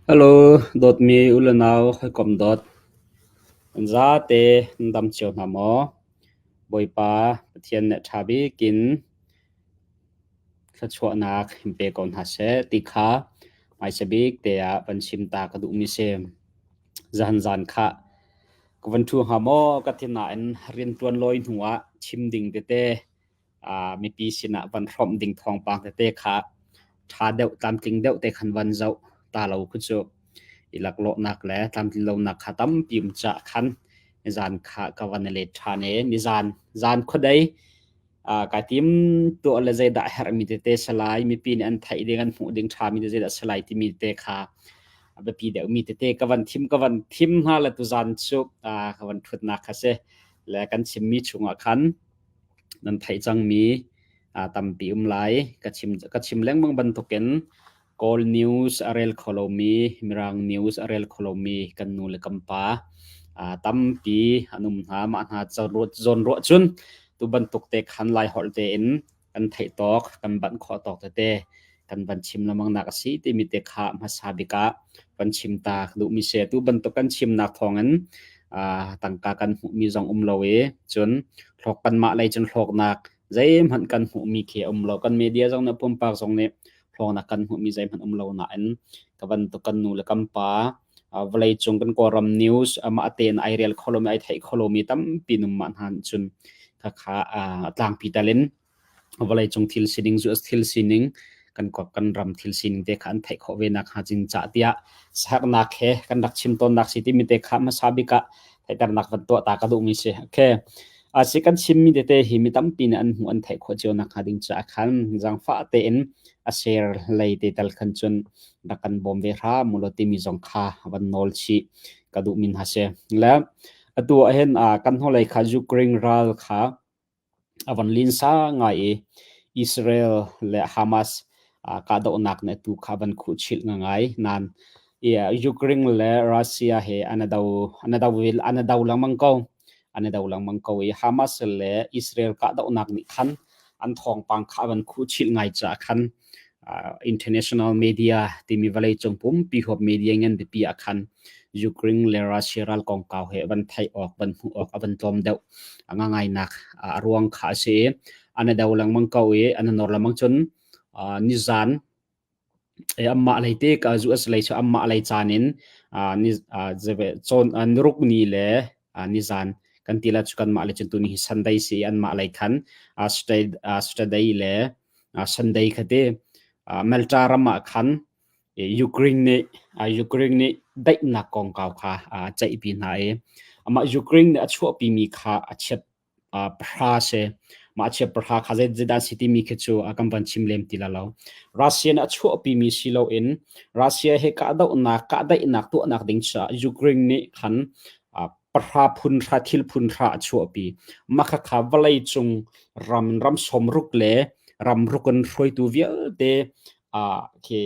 Hello, dawtmi u le nau hawikom dawt. Nan zate nan dam cio hna maw? Bawipa Pathian nih ṭha bik in thluachuahnak in pe ko hna seh ti kha hmaisa bik te ah van chim ta ka duhmi si. Zahan zan kha ka van ṭhu hnga maw ka ti nain rianṭuan lawi hnu ah chim ding tete mipi sinah van hrawmh ding thawngpang tete kha ṭha deuh tlamtling deuh te khan van zoh ta lo khu cu i laklawhnak le tlamtlin lonak kha tampi um cah khan nizan kha ka van i let ṭhan i nizan zan khuadei kai tim tuah le zeidah a herhmi tete salai mipi nih an theih ding an hmuh ding ṭhami te zeidah salai timi te kha a biapi deuhmi tete ka van thim hna le tuzan cu ka van ṭhutnak kha si le kan chimmi chungah khan nan theih cangmi tampi um lai. Ka chim lengmang bantukin Kawl news a rel kho lomi, Mirang news a rel kho lomi kan nu le kan pa tampi an um hna. Mah hna zawnruah cun tu bantuk te khan Laiholh tein kan theih tawk, kan banh khawh tawk tete kan van chim lengmang nak a si timi te kha hmasa bik ah van chim ta ka duhmi si. Tu bantuk kan chimnak thawngin tangka kan hmuhmi zong um lo i cun hlawk kanmah lei cun hlawknak zeihmanh kan hmuhmi khi a um lo. Kan media zong nih pumpak zong nih hlawknak kan hmuhmi zeihmanh um lo nain ka bantuk kan nu le kan pa vawlei cung kan Kawlram news amah tein ai rel kho lomi ai theih kho lomi tampi num mah hna cun khakha tlangpi tal in vawleicung thil sining US thil sining kan kan ram thil sining te kha an theih khawh ve nak hnga cin cah tiah sahernak he kan rak chim tawnnak si timi te kha hmasa bik ah theihternak van tuah ta ka duhmi si. Okay. Asi kan chimmi tete hi mi tampi nih an hmuh an theih khawh cio nak hnga ding caah khan zaangfah tein a share lei te tal khan cun rak kan bawm ve hram mu law timi zong kha van nawl chih ka duhmi hna si. Le atu ah hin kan hnulei kha Ukraine ral kha A von linsa ngai i Israel le Hamas kahdohnak nih atu kha van khuhchilh ngangai. Nain Ukraine le Russia he an i do an i do an i do lengmang ko. An i do lengmang ko i Hamas le Israel kahdohnak nih khan an thawngpang kha a van khuhchilh ngai caah khan international media timi vawleicung pumpi huap media ngan pipi ah khan Ukraine le Russia ral kongkau he van theih awk van hmuh awk a van tlawm deuh a ngainak a ruang kha a si i an i do lengmang ko i an i nor lengmang cun nizan amah lei te ka US lei cu amah lei caan in ni cawn niruk ni le nizan kan ti la cu kanmah le cun tuni hi Sunday si anmah lei khan Saturday le Sunday kha ti Malta ram ah khan Ukraine nih Ukraine nih daihnak kongkau kha a ceihpi hna i amah Ukraine nih a chuahpimi kha a chiat pahra si. Mah a chiat pahra kha zeidah si timi khi cu kan van chim lem ti la lo. Russia nih a chuahpimi si loin Russia he kahdohnak kahdaihnak tuahnak ding caah Ukraine nih khan pahra phun hra thil phun hra a chuahpi. Mah khakha vawlei cung ram ram sawmruk le ram ruk in hruaitu vialte khi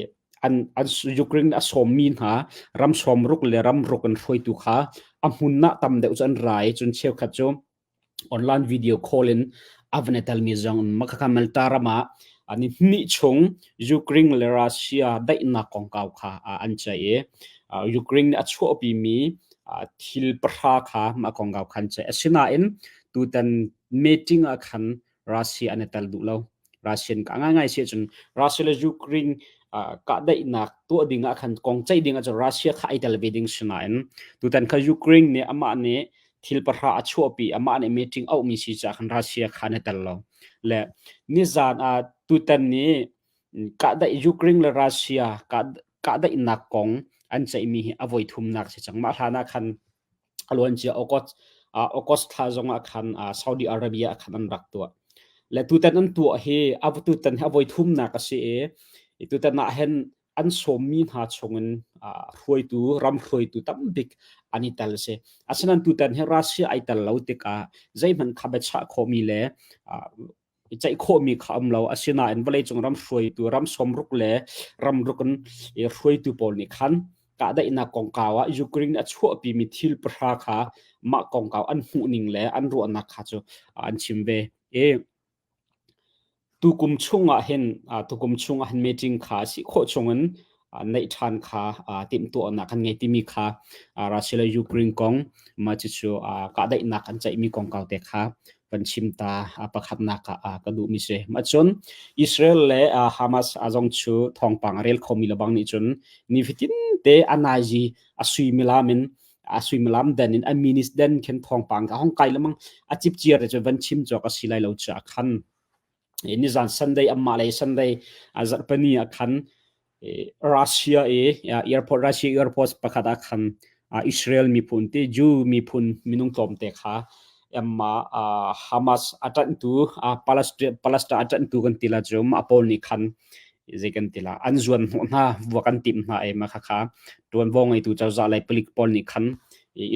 an an Ukraine a sawmmi hna ram sawmruk le ram ruk in hruaitu kha a hmun ah tam deuh cu an ra i cun cheukhat cu online video call in a van i telmi zong makhakha Malta ram ah an i hnih chung Ukraine le Russia daihnak kongkau kha an ceih i Ukraine nih a chuahpimi thil pahra kha mah kongkau kha an ceih. Asinain tutan meeting ah khan Russia an i tel duh lo. Russian ka ngaingai si ahcun Russia le Ukraine kahdaihnak tuah ding ah khan kong ceih ding ahcun Russia kha ai tel ve ding si nain tutan kha Ukraine nih amah nih thil pahra a chuahpi amah nih meeting auhmi si caah khan Russia kha an i tel lo. Le nizan ah tutan nih kahdaih Ukraine le Russia kahdaihnak kong an ceihmi hi a voi thumnak si cang. Mah hlan ah khan a luancia August August thla zong ah khan Saudi Arabia ah khan an rak tuah. Le tutan an tuah hi a tutan hi a voi thumnak a si i tutan ah hin an sawmmi hna chungin hruaitu ram hruaitu tambik an i tel si. Asinain tutan hi Russia ai tel lo tikah zeihmanh kha biachah khawhmi le i ceih khawhmi kha um lo. Asinain vawleicung ram hruaitu ram sawmruk le ramruk in hruaitu pawl nih khan kahdaihnak kongkau ah Ukraine a chuahpimi thil pahra kha mah kongkau an hmuhning le an ruahnak kha cu an chim ve. I tukum chungah hin tukum chungah hin meeting kha si khawh chungin neih ṭhan kha timhtuahnak kan ngei timi kha Russia le Ukraine kong mah cucu kahdaihnak an ceihmi kongkau te kha kan chim ta pakhatnak ah ka duhmi si. Mah cun Israel le Hamas zong cu thawngpang a rel khomi lebang nih cun nifatin te a nazi a suimilam in a suimilam den in a minutes den khin thawngpang ka hong kai lemang a cipciar te cu van chim cawk a si lai lo cu a khan nizan Sunday amma lei Sunday a zarhpini ah khan Russia i airport Russia airport pakhat ah khan Israel miphun ti Jew miphun minung tlawmte kha amma Hamas a ṭanhtu Palestine Palestine a ṭanhtu kan ti la cu mah pawl nih khan zei kan ti la an zuan hnawh hna vuak an timh hna e ma kha kha ṭuanvo ngeitu cozah lei palik pawl nih khan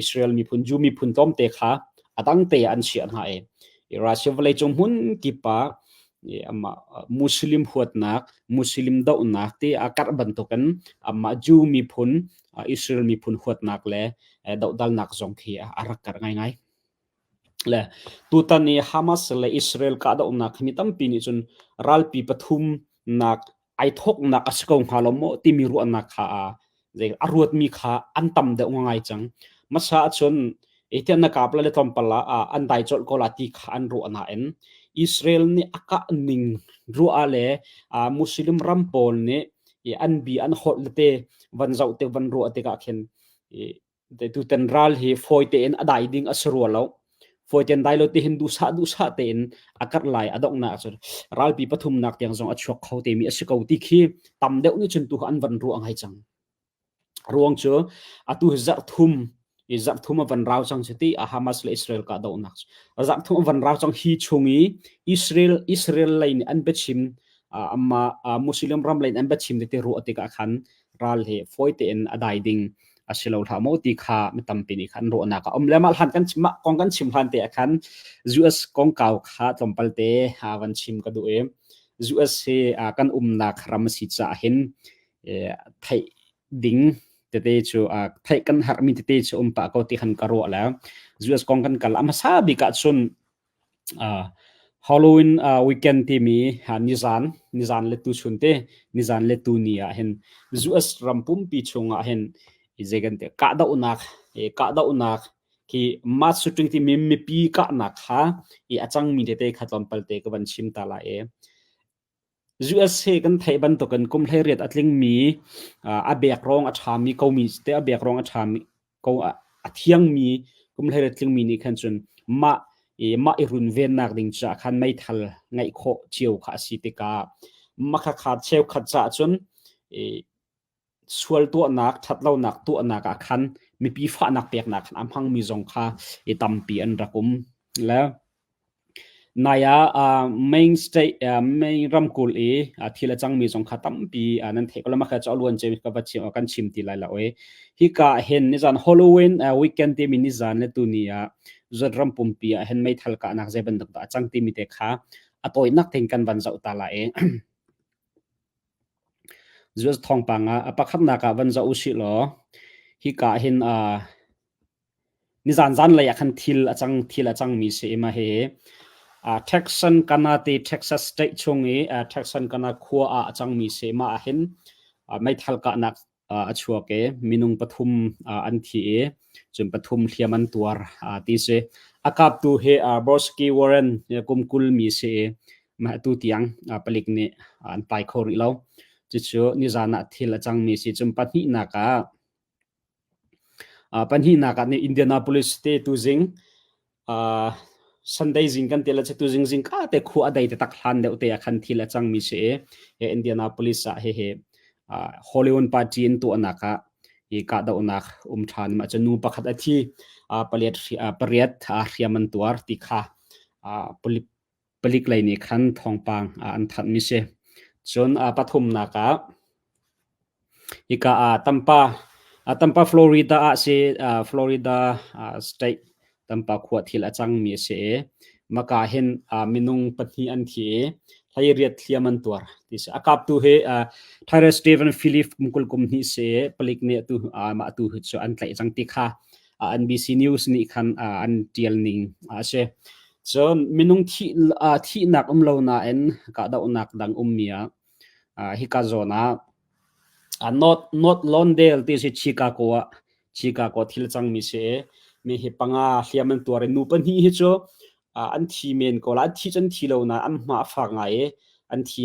Israel miphun Jew miphun tlawmte kha a dang te an chiah hna e Russia vawleicung hmun kip ah amah Muslim huatnak, Muslim dohnak ti a karh bantukin amah Jew miphun, Israel miphun huatnak le dohdalnak zong khi a rak karh ngaingai. Le tutan i Hamas le Israel kahdohnak hi mi tampi nih cun ralpi pathum nak ai thawknak a si ko hnga lo maw timi ruahnak kha a zei a ruatmi kha an tam deuh ngai cang. Hmasa ahcun etian na kap le tlawmpal ah an dai colh ko la ti kha an ruah nain Israel nih a kah ning ruah le Muslim ram pawl nih an bi an holh te van zoh te van ruah tikah khin Tutan ral hi fawi tein a dai ding a si rua lo. Fawi tein dai lo ti hin duhsah duhsah tein a karh lai a donghnak cu ralpi pathumnak tiang zong a chuak kho temi a si ko ti khi tam deuh nih cun tu an van ruah ngai cang. Ruang cu atu hi zarh thum i zarh thum a van rau cang cu ti a Hamas le Israel kah dohnak zarh thum a van rau cang hi chung i Israel Israel lei nih an biachim amma Muslim ram lei an biachim tete ruah tikah khan ral hi fawi tein a dai ding a si lo hlah maw ti kha mi tampi nih khan ruahnak a um le mah hlan kan chim mah kong kan chim hlan te ah khan US kongkau kha tlawmpal te van chim ka duh i US hi kan umnak ram a si caah hin theih ding tete cu theih kan herhmi tete cu um pah ko ti khan ka ruah le US kong kan kal a hmasa bik ah cun Halloween weekend timi nizan nizan le tuchun te nizan le tuni ah hin US ram pumpi chungah hin zei kan ti kahdohnak kahdohnak khi mass shooting timi mipi kahnak kha i a cangmi tete kha tlawmpal te ka van chim ta lai i US he kan theih bantukin kum 18 a tlingmi a bek rong a ṭhami komi te a bek rong a ṭhami ko a thiangmi kum 18 tlingmi nih khan cun mah i mah i runvennak ding caah khan meithal ngeih khawh cio kha a si tikah makhakha cheukhat caah cun i sual tuahnak ṭhatlonak tuahnak ah khan mipi fahnak peknak khan a hmangmi zong kha i tampi an rak um le Nai ah Main state Main ramkulh i thil a cangmi zong kha tampi nan theih ko lai. Mah kha cu a luan cia ka va chim kan chim ti lai lo i hika ah hin nizan Halloween weekend timi nizan le tuni ah zat ram pumpi ah hin meithal kahnak zei bantuk dah a cang timi te kha a tawinak tein kan van zoh ta lai i US thawngpang ah a pakhatnak ah van zoh usih law hika ah hin Nizan zanlei ah khan thil a cang thil a cangmi si i mah hihi Texarkana ti Texas state chung i Texarkana khua ah a cangmi si i mah ah hin meithal kahnak a chuak i minung pathum an thi i cun pathum hliam an tuar ti si. A kaptu hi Bosky Warren kum 20 mi si i mah atu tiang palik nih an tlai kho rih lo. Cucu nizan ah thil a cangmi si. Cun pahnihnak ah Pahnihnak ah nih Indianapolis te tuzing Sunday zing kan ti la cu tuzing zingka te khua a dei taktak hlan deuh te ah khan thil a cangmi si i hi Indianapolis ah hihi Hollywood party in tuahnak ah hi kahdohnak um ṭhan mah cu nu pakhat a thi paliat pariat hriam an tuar ti kha palik lei nih khan thawngpang an thanhmi si. Cun pathumnak ah hika ah Tampa Tampa Florida ah si Florida state Tampa khua thil a cangmi a si i maka hin minung pahnih an thi i hleiriat hliam an tuar ti si. A kaptu hi Tyrus Stephen Philip kum 20 kum hnih si i palik nih atu mah tu hi cu an tlaih cang ti kha NBC News nih khan an tial ning a si. Cun minung thihnak um lo nain kahdohnak dang ummi ah hika zawn ah. North North Lawndale ti si Chicago ah Chicago thil cangmi si i mi hi panga hliam an tuar i nu pahnih hi cu an thi men ko la an thi cu an thi lo nain an hma a fak ngai i an thi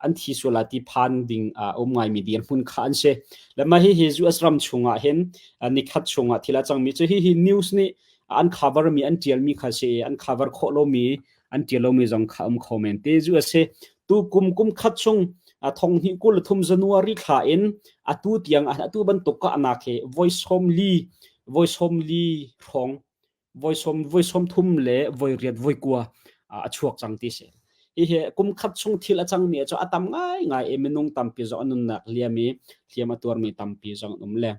an thi sual ah ti phan ding a um ngaimi dirhmun kha an si. Le mah hihi US ram chungah hin nikhat chungah thil a cangmi cu hihi news nih an cover mi an tialmi kha si i an cover khawh lomi an ṭial lomi zong kha um kho men te zu a si. Tu kum kum khat chung thong hnih 23 January thla in atu tiang atu bantuk ka anak hi voi som li voi som li hrawng voi som voi som thum le voi riat voi kua a chuak cang ti si. Hihi kum khat chung thil a cangmi cu a tam ngai ngai i minung tampi zong an nunnak liam i hliam a tuarmi tampi zong an um le.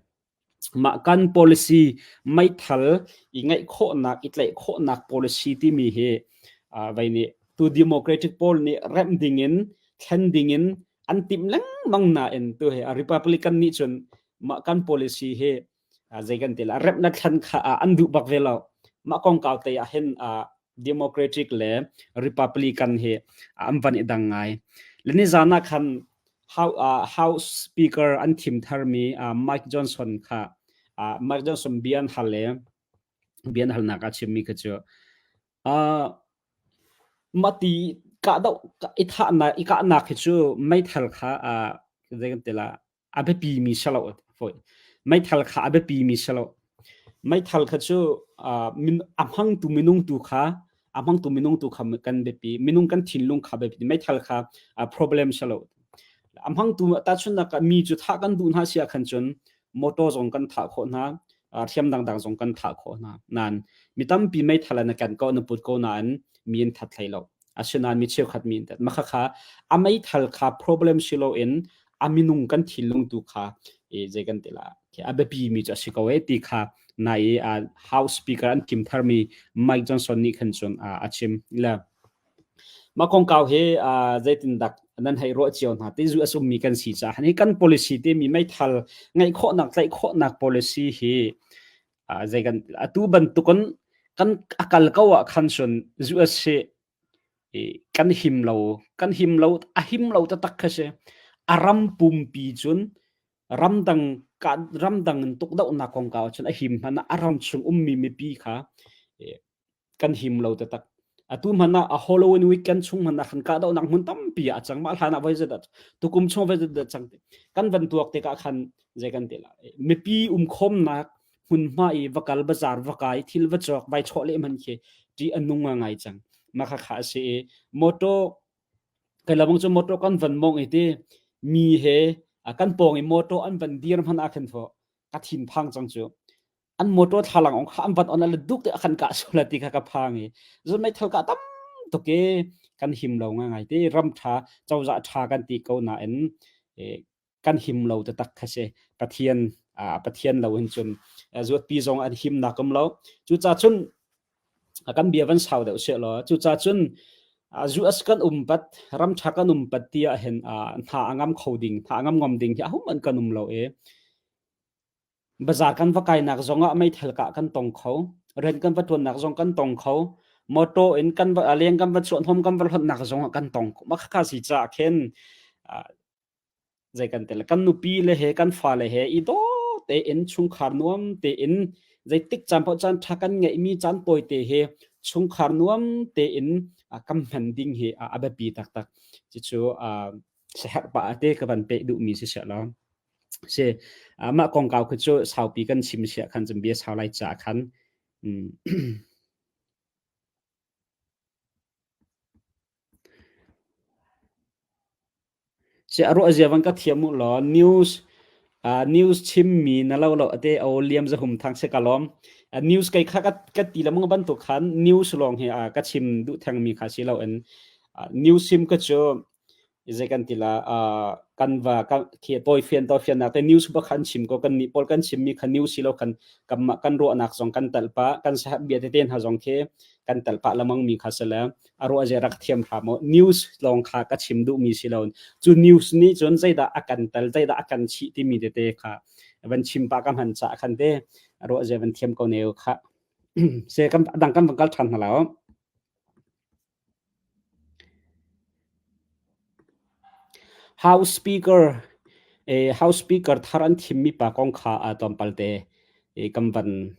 Mah kan policy meithal i ngeih khawhnak i tlaih khawhnak policy timi hi vei nih tu Democratic pawl nih remh dingin thlen dingin an timh lengmang nain tu hi Republican nih cun mah kan policy hi zei kan ti la remh le thlen kha an duh bak ve lo. Mah kongkau te ah hin Democratic le Republican hi an van i dang ngai. Le nizan ah khan House Speaker an thim tharmi Mike Johnson kha Mike Johnson bia an hal i bia an halnak ah chimmi kha cu mati kahdoh i thahnak i kahnak hi cu meithal kha zei kan ti la a biapi mi si lo fawi meithal kha a biapi mi si lo meithal kha cu a hmangtu minung tu kha a hmangtu minung tu kha kan biapi minung kan thinlung kha biapi meithal kha problem si lo a hmangtu tahchunhnak ah mi cu thah kan duh hna si ah khan cun motor zong kan thah khawh hna hriam dangdang zong kan thah khawh hna nain mi tampi meithal an kan ko na put ko nain mi an that hlei lo asinain mi cheukhat mi an that mah kha a meithal kha problem si loin a minung kan thinlung tu kha e zei kan ti la a biapi mi cu a si ko e ti kha nai i house speaker an thim tharmi Mike Johnson nih khan cun a chim le mah kongkau hi zeitin dak nan hei ruah cio hna ti zu a summi kan si caah hi kan policy te mi meithal ngeih khawhnak tlaih khawhnak policy hi zei kan atu bantukun kan akal ko ah khan sun US hi kan him lo kan him lo a him lo taktak kha si a ram pumpi cun ramdang ka ramdang in tukdohnak kongkau cun a him hmanh a ram chung ummi mipi kha kan him lo taktak atu hmanh ah a Halloween weekend chung hmanh ah khan kahdohnak hmun tampi ah a cang mah hlan ah voi zat tukum chung voi zat cang kan van tuak tikah khan zei kan ti la mipi um khawmnak hmunhma i va kal bazar va kai thil va cawk vai chawh leh man khi ṭih a nung ngai cang mah kha kha a si i motor kai lamang cu motor kan van mong i ti mi he kan pawng i motor an van dir hman ah khan fo ka thin phang cang cu an motor thlalang ong kha an van on le duk te khan ka sula ti kha ka phang i zun mei thal ka tam tuk i kan him lo ngai ngai ti ram tha cozah tha kan ti ko nain kan him lo taktak kha si. Pathian Pathian lo hin cun zuatpi zong an himnak um lo. Cucaah cun kan bia van sau deuh seh law cucaah cun US kan um pat ram ṭha kan um pat ti ah hin hna a ngam kho ding hna a ngam ngam ding hi ahum an kan um lo i Bazaar kan va kainak zongah meithal kah kan tong kho. Rian kan va ṭuannak zong kan tong kho. Mawṭaw in kan va leng kan va chuah kan va hlonhnak zongah kan tong kho. Mah khakha si caah khin zei kan ti le kan nupi le he kan fale he i daw tein chungkhar nuam tein zeitik caan paoh caan ṭha kan ngeihmi caan tawite he chungkhar nuam tein kan hman ding hi a biapi taktak. Cucu siaherh pah te ka van peh duhmi si seh law. Si mah kongkau khi cu saupi kan chim siah khan cun bia sau lai caah khan Si a ruah zia van ka thiam u law news news chimmi na lo lo ate o liam za hum thang se ka lawm news kai kha ka ti lamang bantuk khan news lawng hi ka chim duh thengmi kha si lo in news sim ka cu zei kan ti la kan va khi tawifian tawifiannak te news ba khan chim ko kan nih pawl kan chimmi kha news si lo kan kan ruahnak zong kan tal pa kan sahab bia tete hna zong khi kan tal pa lamang mi kha sele a ruah ze rak thiam hram o news lawng kha ka chim duh mi si lo cu news nih cun zeidah a kan tal zeidah a kan chih timi tete kha van chim pa ka hman cha khan te ruah ze van thiam ko neu kha se kan dang kan van kal than hna lo House Speaker. House Speaker thar an thimmi pa kong kha tlawmpal te kan van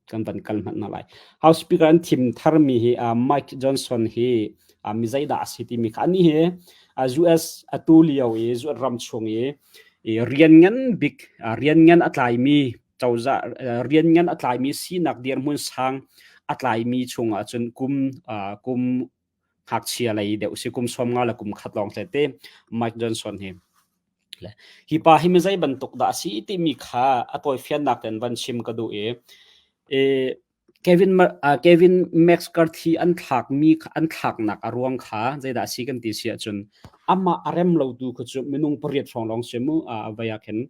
kan van kal hmanh hna lai. House Speaker an thim tharmi hi Mike Johnson hi mi zeidah a si timi kha anih hi US atu lio i US ram chung i rian ngan bik rian ngan a tlaimi cozah rian ngan a tlaimi sinak dirhmun sang a tlaimi chungah cun kum kum ngakchia lei deuh si kum 50 le kum khat lawng te Mike Johnson hi hi pa hi mi zei bantuk dah a si timi kha a tawifiannak ten van chim ka duh i Kevin Kevin McCarthy an thlak mi an thlaknak a ruang kha zeidah si kan ti si ahcun amah a rem lo tu kha cu minung pariat hrawng lawng si mu a vai ah khin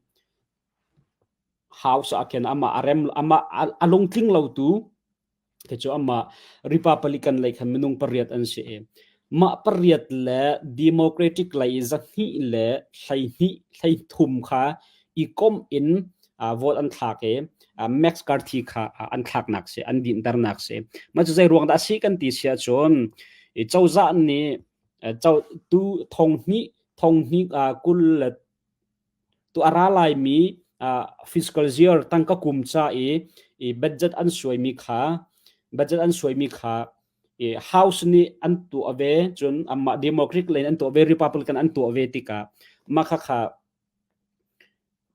house ah khin amah a rem amah a lungtling lo tu Khi cu amah Republican lei khan minung pariat an si i mah pariat le Democratic lei 200 le 12 thum kha i komh in vote an thlak i McCarthy kha an thlaknak si an dinhternak si. Mah cu zei ruang dah a si kan ti si ahcun cozah nih tu thong hnih thong hnih kul le Tu a ra laimi fiscal year tangka kum ca i budget an suaimi kha budget an suaimi kha House nih an tuah ve cun amah Democratic lei an tuah ve Republican an tuah ve tikah mah khakha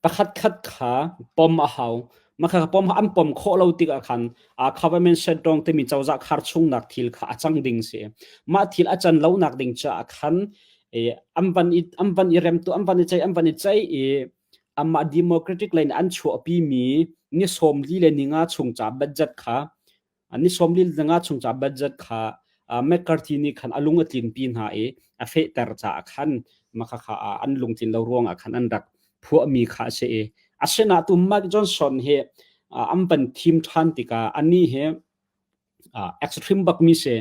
pakhat khat kha pom a hau mah kha pom an pom khawh lo tikah khan government shutdown timi cozah khar chungnak thil kha a cang ding si mah thil a can lonak ding caah khan an van i an van i remtu an van i ceih an van i ceih i amah democratic lei an chuahpi mi ni 40 le ninga chung ca budget kha ni 40 le ninga chung ca budget kha McCarthy nih khan a lung a tlinpi hna i a fehter caah khan makha kha an lungtlin lo ruangah khan an rak phuahmi kha a si i asinain tu Mike Johnson hi an van thim ṭhan tikah anih hi extreme bakmi si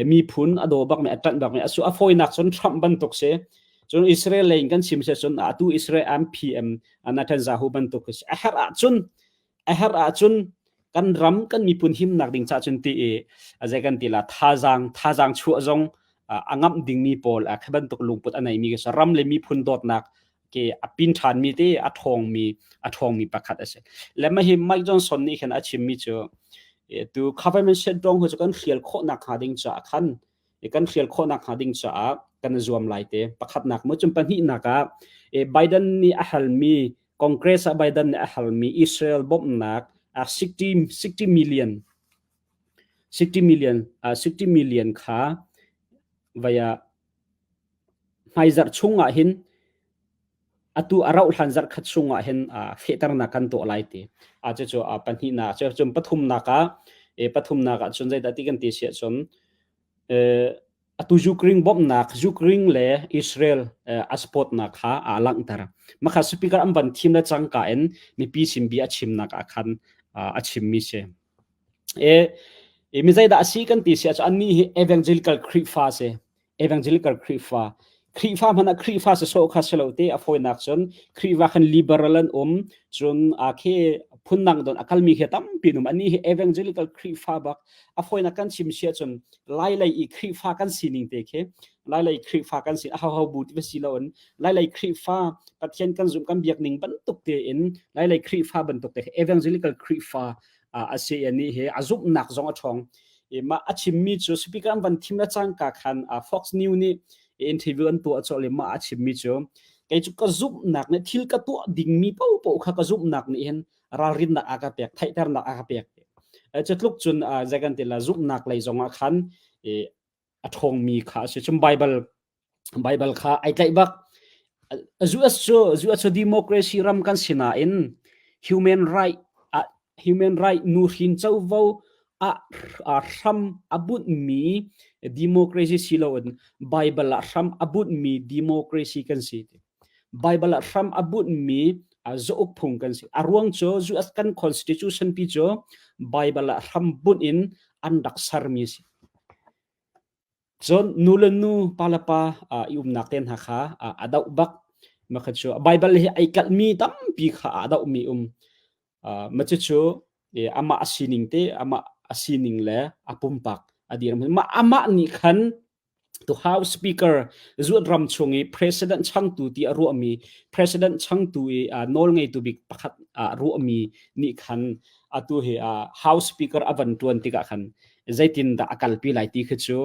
miphun a daw bakmi a ṭanh bakmi a fawinak cun Trump bantuk si cun Israel lei in kan chim si cun atu Israel MPM Netanyahu bantuk si a herh ahcun a herh ahcun kan ram kan miphun himnak ding ca cun ti i zei kan ti la thazaang thazaang chuah zong a ngamh dingmi pawl khi bantuk lungput a neimi ram le miphun dawtnak ke a pin ṭhanmi te a ṭhawngmi a ṭhawngmi pakhat a si. Le mah hi Mike Johnson nih khan a chimmi cu tu government shutdown cu kan hrial khawhnak hnga ding caah khan kan hrial khawhnak hnga ding caah kan zuam lai te pakhatnak mu cun pahnihnak ah Biden nih a halmi Congress ah Biden nih a halmi Israel bawmhnak 60 60 million 60 million 60 million kha vaya Hmaizarh chung ah hin atu a rauh hlan zarh khat chung ah hin fehternak kan tuah lai ti. Cucu pahnihnak cun pathumnak ah pathumnak ah cun zeidah ti kan ti si ahcun atu Ukraine bawmhnak Ukraine le Israel a supportnak kha aa langhter. Mah kha speaker an van thim le cangka in mipi sin bia a chimnak ah khan a chimmi si. Mi zeidah a si kan ti si ahcun annih hi evangelical Khrihfa si. Evangelical Khrihfa. Khrihfa hmanh ah Khrihfa si sawh kha si lo te a fawinak cun Khrihfa khan liberal an um cun a khi phundang don a kalmi khi tampi an um ani hi evangelical Khrihfa bak a fawinak kan chim sia cun lai lei i Khrihfa kan sining te khi lai lei Khrihfa kan si a ho ho bu ti si lo in lai lei Khrihfa Pathian kan zum kan biak ning bantuk te in lai lei Khrihfa bantuk te evangelical Khrihfa a si ani hi a zumhnak zong a ṭhawng mah a chimmi cu speaker an van thim le cangka khan Fox News nih interview an tuah cawh le mah a chimmi cu kei cu ka zumhnak nih thil ka tuah dingmi paohpaoh kha ka zumhnak nih hin ralrinnak a ka pek theihternak a ka pek cu tluk cun zei kan ti la zumhnak lei zong ah khan a ṭhawngmi kha a si cun Bible Bible kha ai tlaih bak. US cu US cu democracy ram kan si nain human right human right nuhrin covo ah hram a bunhmi democracy si loin Bible ah hram a bunhmi democracy kan si. Bible ah hram a bunhmi zauk phung kan si. A ruang cu US kan constitution pi cu Bible ah hram bunh in an rak sermi si. Cun nu le nu, pa le pa i umnak te hna kha a doh bak. Mah kha cu Baibal hi ai kalhmi tampi kha a dohmi um. Mah cucu amah a sining te, amah a sining le a pumpak a dir. Mah amah nih khan To House Speaker zuat ram chung i President changtu ti a ruahmi President changtu i nawl ngeitu bik pakhat a ruahmi nih khan atu hi House Speaker a van tuan tikah khan zeitin dah a kalpi lai ti khi cu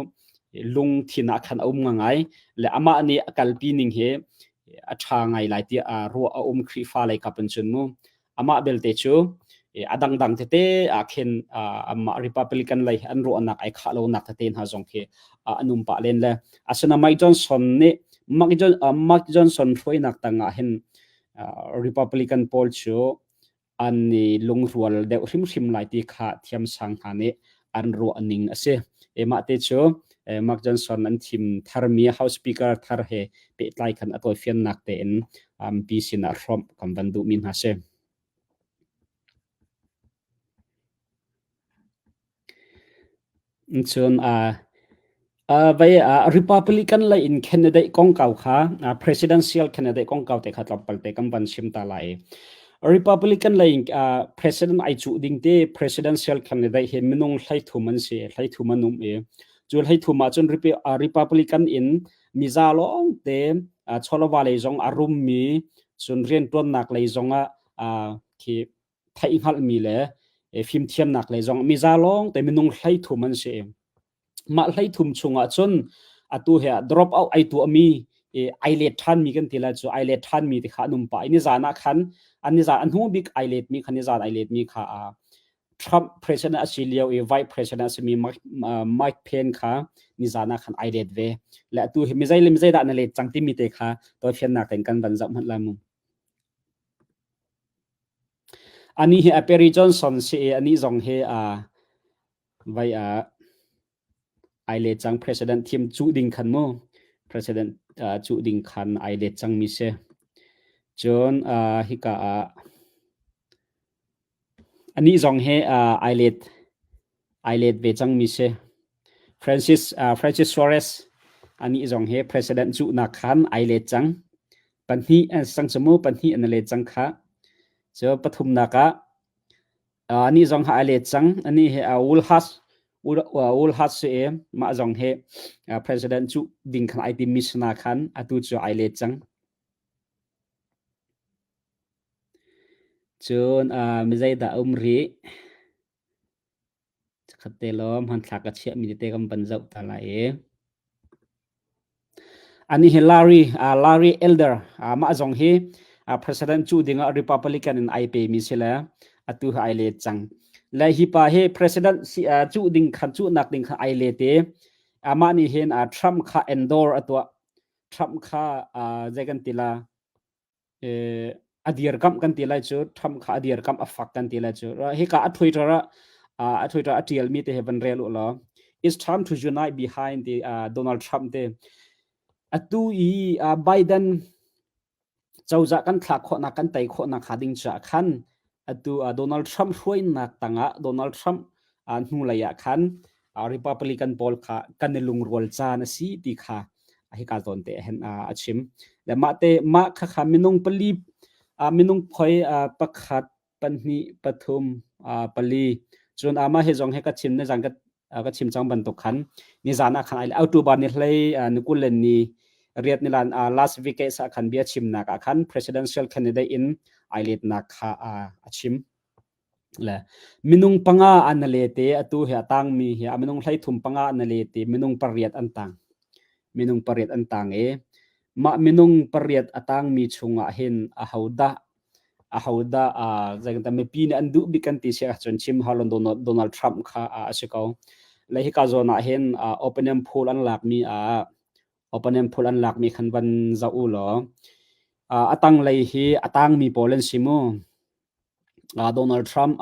lungthin ah khan a um ngai le amah nih a kalpi ning hi a ṭha ngai lai ti a ruah a um Khrihfa lei kap in cun mu Amah belte cu a dangdang tete ah khin amah Republican lei an ruahnak ai khah lonak tete hna zong khi an um pah len le asina Mike Johnson nih Mike Johnson hruainak tangah hin Republican pawl cu an i lungrual deuh hrimhrim lai ti kha thiamsang hna nih an ruah ning a si. Mah te cu Mark Johnson an thim tharmi House Speaker thar he pehtlai khan a tawifiannak tein mipi sinah hrawmh kan van duhmi hna si. Cun vai Republican lei in candidate kongkau kha presidential candidate kongkau te kha tlawmpal te kan van chim ta lai. Republican lei in president ai cuh ding te presidential candidate hi minung 13 an si 33 an um i cu 33 ah cun Republican in miza lawng te chawlawva lei zong a rummi cun riantuannak lei zong ah khi theihhngalhmi le fimthiamnak lei zong miza lawng te minung 33 an si. Mah 33 chungah cun atu he drop out ai tuahmi ai let ṭhanmi kan ti lai cu ai let ṭhanmi ti kha an um pah i nizan ah khan an nizan a hnu bik ai letmi kha nizan ai letmi kha Trump president a si lio i vice president a simi Mike Pence kha nizan ah khan ai let ve. Le atu hi mizei le mizei dah na let cang timi te kha tawifiannak in kan van zoh hmanh lai mu. Anih hi a Perry Johnson si i anih zong hi vai ai let cang president thim cuh ding khan mu president cuh ding khan ai let cangmi si. Cun hika ah Anih zong hi ai let ai let ve cangmi si. Francis Suarez anih zong hi president cuhnak khan ai let cang. Pahnih an si cang cu mu, pahnih an i let cang kha. Cu pathumnak ah anih zong hi ai let cang. Anih hi Ulhas Ulhas si i mah zong hi president cuh ding khan ai timmi si na khan atu cu ai let cang. Cun mi zeidah a um rih? Chikkhat te law hmanthlak ka chiahmi tete kan van zoh ta lai i. Anih hi Larry Elder, mah zong hi president cuh dingah Republican in ai pemi si le atu hi ai let cang. Le hi pa hi president si cuh ding khan cuhnak ding khan ai let i amah nih hin Trump kha endorse a tuah. Trump kha zei kan ti la a dirkamh kan ti lai cu Trump kha a dirkamh a fak kan ti lai cu hika a Twitter ah a Twitter a tialmi te he van rel u law it's time to unite behind the Donald Trump te atu i Biden cozah kan thlak khawhnak kan tei khawhnak hnga ding caah khan atu Donald Trump hruainak tangah Donald Trump hnulei ah khan Republican pawl kha kan i lungrual caan a si ti kha hika zawn te hin a chim. Le mah te mah kha kha minung pali minung phoi pakhat pahnih pathum pali cun amah hi zong he ka chim nizan ka ka chim cang bantuk khan nizan ah khan ai October ni hlei ni kul le ni riat nilan last week sa khan bia chimnak ah khan presidential candidate in ai letnak kha a chim. Le minung panga an le te atu hi a tangmi hi a minung 35 an le te minung pariat an tang. Minung pariat an tang i mah minung pariat a tangmi chungah hin ahodah ahodah zeitin mipi nih an duh bik kan ti si ahcun chim hau Donald, Donald Trump kha a si ko. Le hika zawn ah hin opinion poll an lakmi ah opinion poll an lakmi khan van zoh u law a tanglei hi a tangmi pawl an si mu. Donald Trump,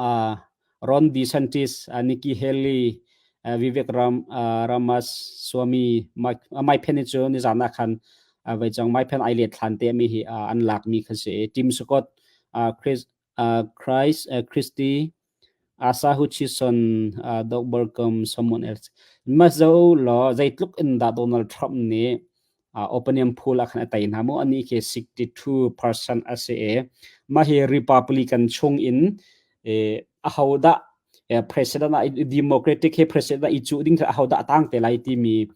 Ron DeSantis, Nikki Haley, Vivek Ramaswamy, Mike Pence cu nizan ah khan vai cang Mike Pence ai let thlan te mi hi an lak mi kha si. Tim Scott, Chris, Chris, Christie, Asa Hutchinson, Doug Burgum, someone else. Mas zo law zeitluk in dah Donald Trump nih opinion poll ah khan a tei hna mu ani khi 62% a si i mah hi Republican chung in ahodah president ah Democratic he president i cuh ding ahodah a tang te lai timi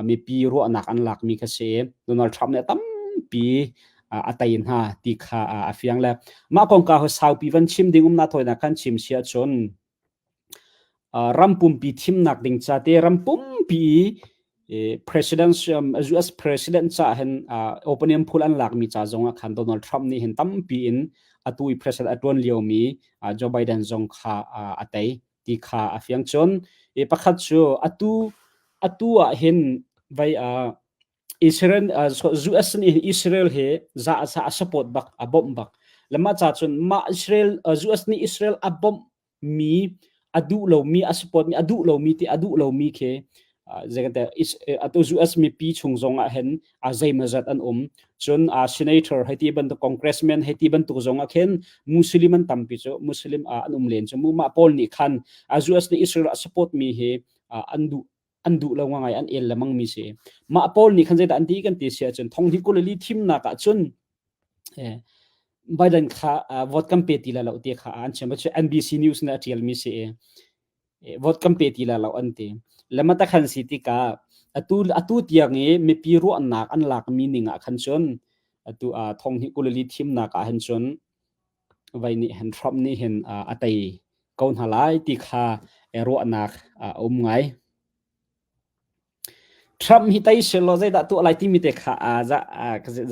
mipi ruahnak an lakmi kha si. Donald Trump nih tampi a tei hna ti kha a fiang le mah kongkau hi saupi van chim ding um na thawinak khan chim si ahcun ram pumpi thimnak ding ca te ram pumpi president US president ca hin opinion poll an lakmi ca zong ah khan Donald Trump nih hin tampi in atu i president a tuan liomi Joe Biden zong kha a tei ti kha a fiang. Cun pakhat cu atu atu ah hin vai Israel US nih Israel hi za za a support bak a bawmh bak. Le mah ca cun mah Israel US nih Israel a bawmh mi a duh lomi a support mi a duh lomi ti a duh lomi khi zeikante atu US mipi chung zong ah hin a zeimazat an um. Cun senator hei ti bantuk, congressman hei ti bantuk zong ah khin Muslim an tampi cu Muslim an um len cu mu. Mah pawl nih khan US nih Israel a support mi hi an duh an duh lo ngai, an el lemang mi si. Mah pawl nih khan zeidah an ti kan ti si ahcun thonghni kulali thimnak ah cun Biden kha vote kan pe ti la lo ti kha an chim. Cu NBC News nih a tial mi si i vote kan pe ti la lo an ti. Lemata khan si tikah atu atu tiang i mipi ruahnak an lak mi ning ah khan cun atu thonghni kulali thimnak ah hin cun vai nih hin Trump nih hin a tei ko hna lai ti kha ruahnak a um ngai. Trump hi tei selaw zeidah tuah lai timi te kha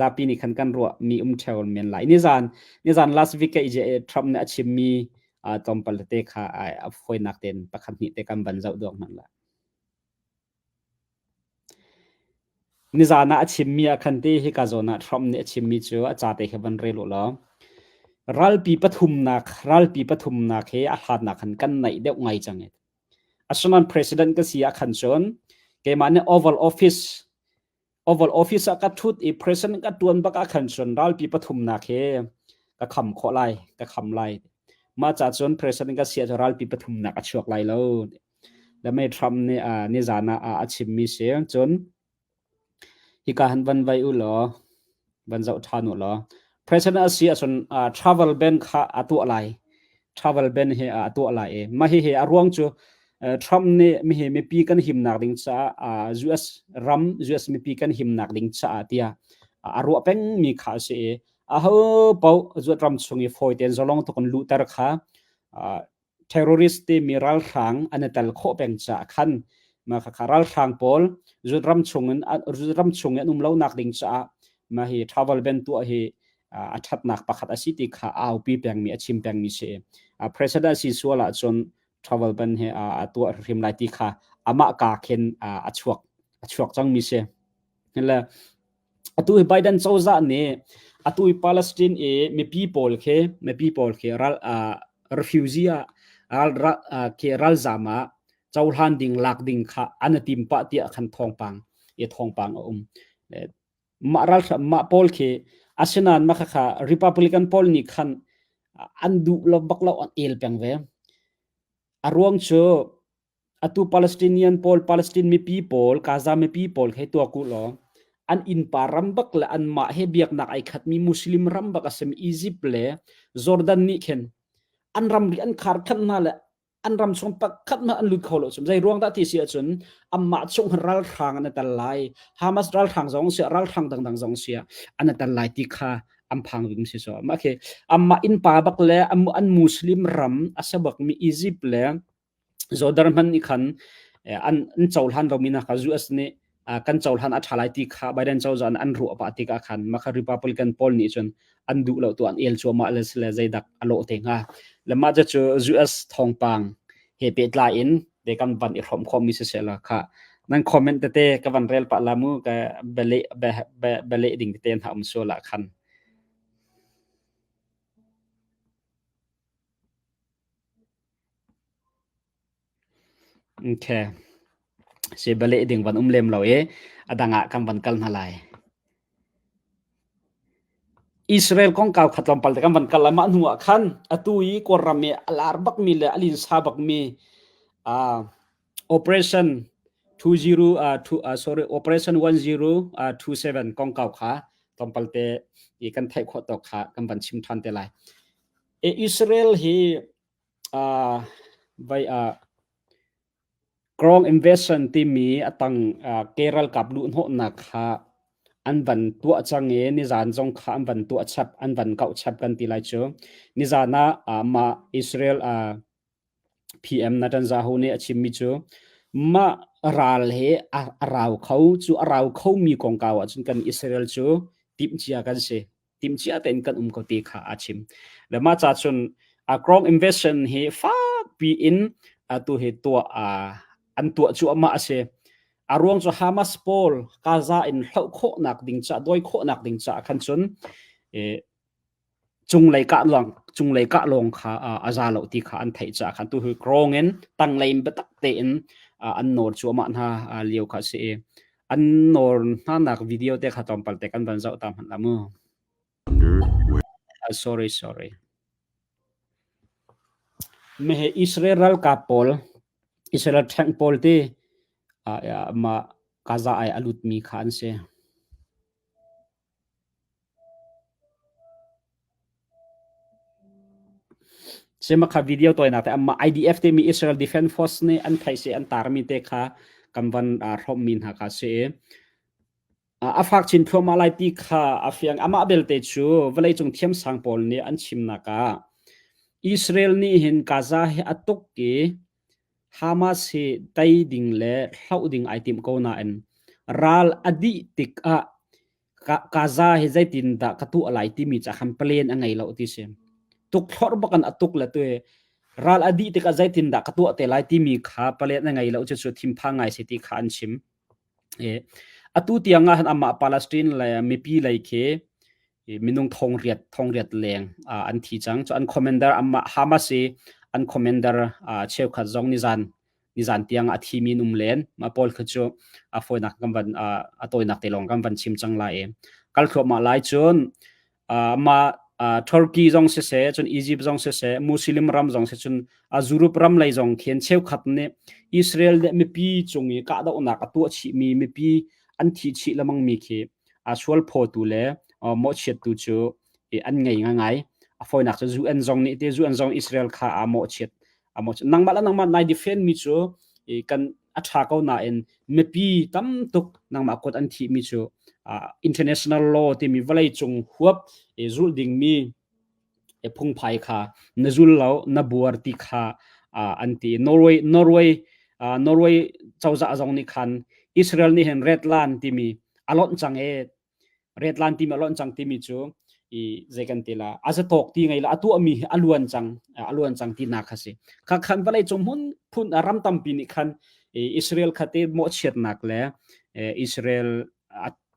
zapi nih khan kan ruah mi um theo men lai. Nizan nizan last week ka i Trump nih a chimmi tlawmpal te kha a fawinak tein pakhat hnih te kan van zoh duak hmanh la. Nizan ah a chimmi ah khan ti hika zawn ah Trump nih a chimmi cu a ca te kha van rel u law ralpi pathumnak ralpi pathumnak he a hlatnak khan kan naih deuh ngai cang i. Asinain president ka si ah khan cun keimah nih Oval Office Oval Office ah ka thut i president ka tuan bak ah khan cun ralpi pathumnak he ka kham khawh lai, ka kham lai. Mah ca cun president ka si ah cun ralpi pathumnak a chuak lai lo. Le mei Trump nih nizan ah a chimmi si. Cun hika han van vai u law van zoh ṭhan u law president a si ahcun travel ban kha a tuah lai. Travel ban hi a tuah lai i mah hihi a ruang cu Trump nih mihi mipi kan himnak ding caah US ram US mipi kan himnak ding caah tiah a ruah pengmi kha a si i aho paoh zuat ram chung i fawi tein zalong tuk in luhter kha terrorist timi ralhrang an i tel khawh peng caah khan mah khakha ralhrang pawl zut ram chung in ram chung in an um lonak ding caah mah hi travel ban tuah hi a thatnak pakhat a si ti kha aupi pengmi a chim pengmi si. President si sual ahcun travel ban hi a tuah hrim lai ti kha amah ka khin a chuak a chuak cangmi si. Le Atu hi Biden cozah nih atu hi Palestine i mipi pawl khi mipi pawl khi ral refugee ah ral khi ralzam ah cohlan ding lak ding kha an i tim pah tiah khan thawngpang i thawngpang a um. Mah ral mah pawl khi asinain mah khakha Republican pawl nih khan an duh lo bak lo an el peng ve. A ruang cu Atu Palestinian pawl, Palestine mipi pawl, Gaza mipi pawl he tuak u law an innpa ram bak le anmah he biaknak ai khatmi Muslim ram bak a simi Egypt le Jordan nih khin an ramri an khar khanh hna le an ram chung pakhat hmanh an lut kho lo. Zei ruang dah ti si ahcun anmah chung hin ralhrang an i tel lai. Hamas ralhrang zong si ralhrang dangdang zong si an i tel lai ti kha an phang bik si so. Mah khi anmah innpa bak le an Muslim ram a si bakmi Egypt le Jordan hmanh nih khan an an cohlan lomi hna kha US nih kan cohlan a ṭha lai ti kha Biden cozah nih an ruah pah tikah khan mah kha Republican pawl nih cun an duh lo tu an el cuahmah le sile zeidak a lawh te hnga. Le mah cu US thawngpang he pehtlai in te kan van i hrawm khawhmi siseh la kha nan comment tete ka van rel pah la mu ka bia bia leh ding tete hna um sual ah khan. Okay. Si baleh ding van um lem lo i a dang ah kan van kal hna lai. Israel kongkau kha tlawmpal te kan van kal lai. Mah hnu ah khan atu i Kawlram i a lar bakmi le a linsa bakmi uh, Operation 20 uh, two, uh, sorry Operation 1027 kongkau kha tlawmpal te i kan theih khawh tawk kha kan van chim ṭhan te lai. E Israel hi uh, vai uh, Ground invasion timi a tang ke ralkap luhhnawhnak kha an van tuah cang i nizan zong kha an van tuah chap, an van kauh chap kan ti lai cu. Nizan ah mah Israel PM Netanyahu nih a chimmi cu mah ral he a rau kho cu a rau khomi kongkau ahcun kan Israel cu timhcia kan si. Timhcia tein kan um ko ti kha a chim. Le mah ca cun a ground invasion hi fakpi in atu hi tuah an tuah cuahmah a si. A ruang cu Hamas pawl Gaza in hloh khawhnak ding ca dawi khawhnak ding caah khan cun cunglei kah lawng cunglei kah lawng kha a za lo ti kha an theih caah khan tu hi krong in tanglei in biatak tein an nawl cuahmah hna lio kha a si i an nawl hna nak video te kha tlawmpal te kan van zoh ta hmanh la mu. Sorry sorry. Mehe Israel ralkap pawl Israel tank pawl ti mah Gaza ai a lutmi kha an si. Sema kha video tawinak te amma IDF timi Israel Defense Force nih an theih si an tarmi te kha kan van hrawmmi hna kha si i a fak chin thluahmah lai ti kha a fiang. Amah belte cu vawleicung thiamsang pawl nih an chimnak ah Israel nih hin Gaza hi a tuk i Hamas hi tei ding le hloh ding ai tim ko nain ral a dih tikah Gaza hi zeitindah ka tuah lai timi ca khan plan a ngei lo ti si. Tukthlorh bak in a tuk le tu ral a dih tikah zeitindah ka tuah te lai timi kha plan a ngei lo cu cu thinphang ngai si ti kha an chim. Atu tiang ah hin amah Palestine le mipi lei khi minung thongriat thongriat leng an thi cang. Cu an commander amah Hamas i an commander cheukhat zong nizan nizan tiang a thimi an um len. Mah pawl kha cu a fawinak kan van a tawinak te lawng kan van chim cang lai i kal thluahmah lai cun mah Turkey zong siseh cun Egypt zong siseh Muslim ram zong siseh cun Europe ram lei zong khin cheukhat nih Israel le mipi cung i kahdohnak a tuah chihmi mipi an thi chih lengmang mi khi a sual phawtu le mawhchiattu cu an ngei ngai. A fawinak cu UN zong nih te UN zong Israel kha a mawhchiat a mawhchiat nangmah le nangmah nai defend mi cu kan a ṭha ko nain mipi tam tuk nangmah kut an thihmi cu international law timi vawlei cung huap zulh dingmi phungphai kha na zul lo na buar ti kha an ti. Norway Norway Norway cozah zong nih khan Israel nih hin red line timi a lonh cang e red line timi a lonh cang timi cu i zei kan ti la a zatawk ti ngei la a tuahmi hi a luan cang a luan cang ti nak kha si kha khan vawlei cung hmun phun ram tampi nih khan Israel kha te mawhchiatnak le Israel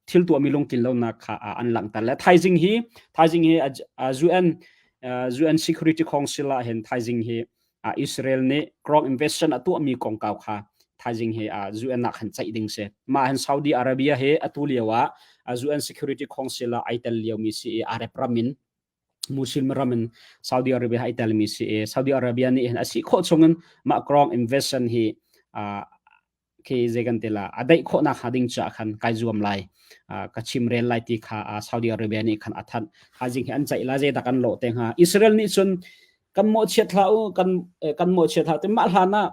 thil tuahmi lungtlin lonak kha an langhter le thaizing hi thaizing hi UN UN Security Council ah hin thaizing hi Israel nih ground invasion a tuahmi kongkau kha thaizing hi UN ah khan ceih ding si. Mah hin Saudi Arabia hi atu lio ah UN Security Council ah ai tel liomi si i Arab ram in Muslim ram in Saudi Arabia ai telmi si i Saudi Arabia nih hin a si khawh chungin mah ground invasion hi khi zei kan ti la a daih khawhnak hnga ding caah khan kai zuam lai ka chim rel lai ti kha Saudi Arabia nih khan a thanh thaizing hi an ceih la zei dak an lawh te hnga Israel nih cun kan mawhchiat hlah u kan kan mawhchiat hlah ti mah hlan ah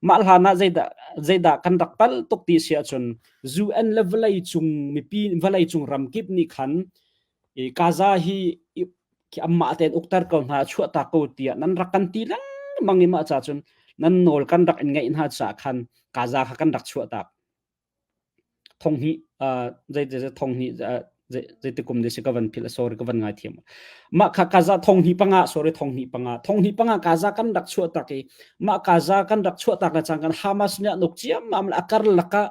mah hlan ah zeidah zeidah kan rak pal tuk ti si ahcun UN le vawlei cung mipi vawlei cung ramkip nih khan Gaza hi khi anmah tein ukter ko hna chuahtak ko tiah nan rak kan ti lengmang i mah ca cun nan nawl kan rak in ngaih hna caah khan Gaza kha kan rak chuahtak. Thonghnih zei zei thonghnih zeiti kum de si ka van philh sorry ka van ngai thiam mah kha Gaza thonghnih panga sorry thonghnih panga thonghnih panga Gaza kan rak chuahtak i mah Gaza kan rak chuahtak le cang kan Hamas nih an uk ciammam le a karlak ah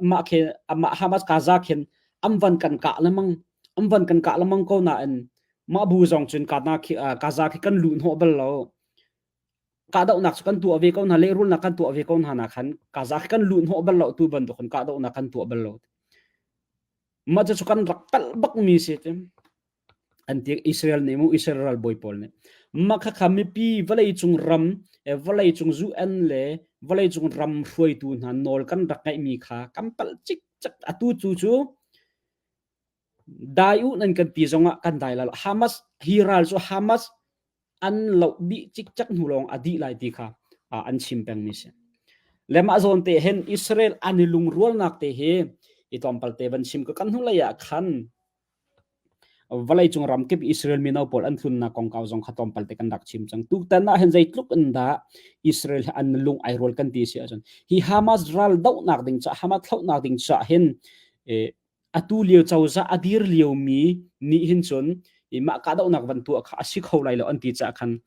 mah khe mah Hamas Gaza khin an van kan kah lengmang an van kan kah lengmang ko nain mah bu zong cun Gaza khi Gaza khi kan luh hnawh bal lo. Kahdohnak cu kan tuah ve ko hna, lehrulnak kan tuah ve ko hna na khan Gaza khi kan luh hnawh bal lo tu bantukin kahdohnak kan tuah bal lo. Mah cu kan rak palh bak mi si ti. An ti Israel nih mu Israel ralbawi pawl nih mah khakha mipi vawlei cung ram vawlei cung UN le vawlei cung ram hruaitu hna nawl kan rak ngaihmi kha kan palh cikcek atu cu cu Dai u nan kan ti zongah kan dai lai lo. Hamas hi ral cu Hamas an loh dih cikcek hnu lawng a dih lai ti kha an chim pengmi si. Le mah zawn te hin Israel an i lungrualnak te hi i tlawmpal te van chim ka kan hnulei ah khan vawleicung ramkip Israel mino pawl an tlunnak kongkau zong kha tlawmpal te kan rak chim cang. Tutan ah hin zeitluk in dah Israel hi an lung ai rual kan ti si ahcun hi Hamas ral dohnak ding ca Hamas thlauhnak ding ca hin atu lio cozah a dir liomi nih hin cun mah kahdohnak van tuah kha a si kho lai lo an ti caah khan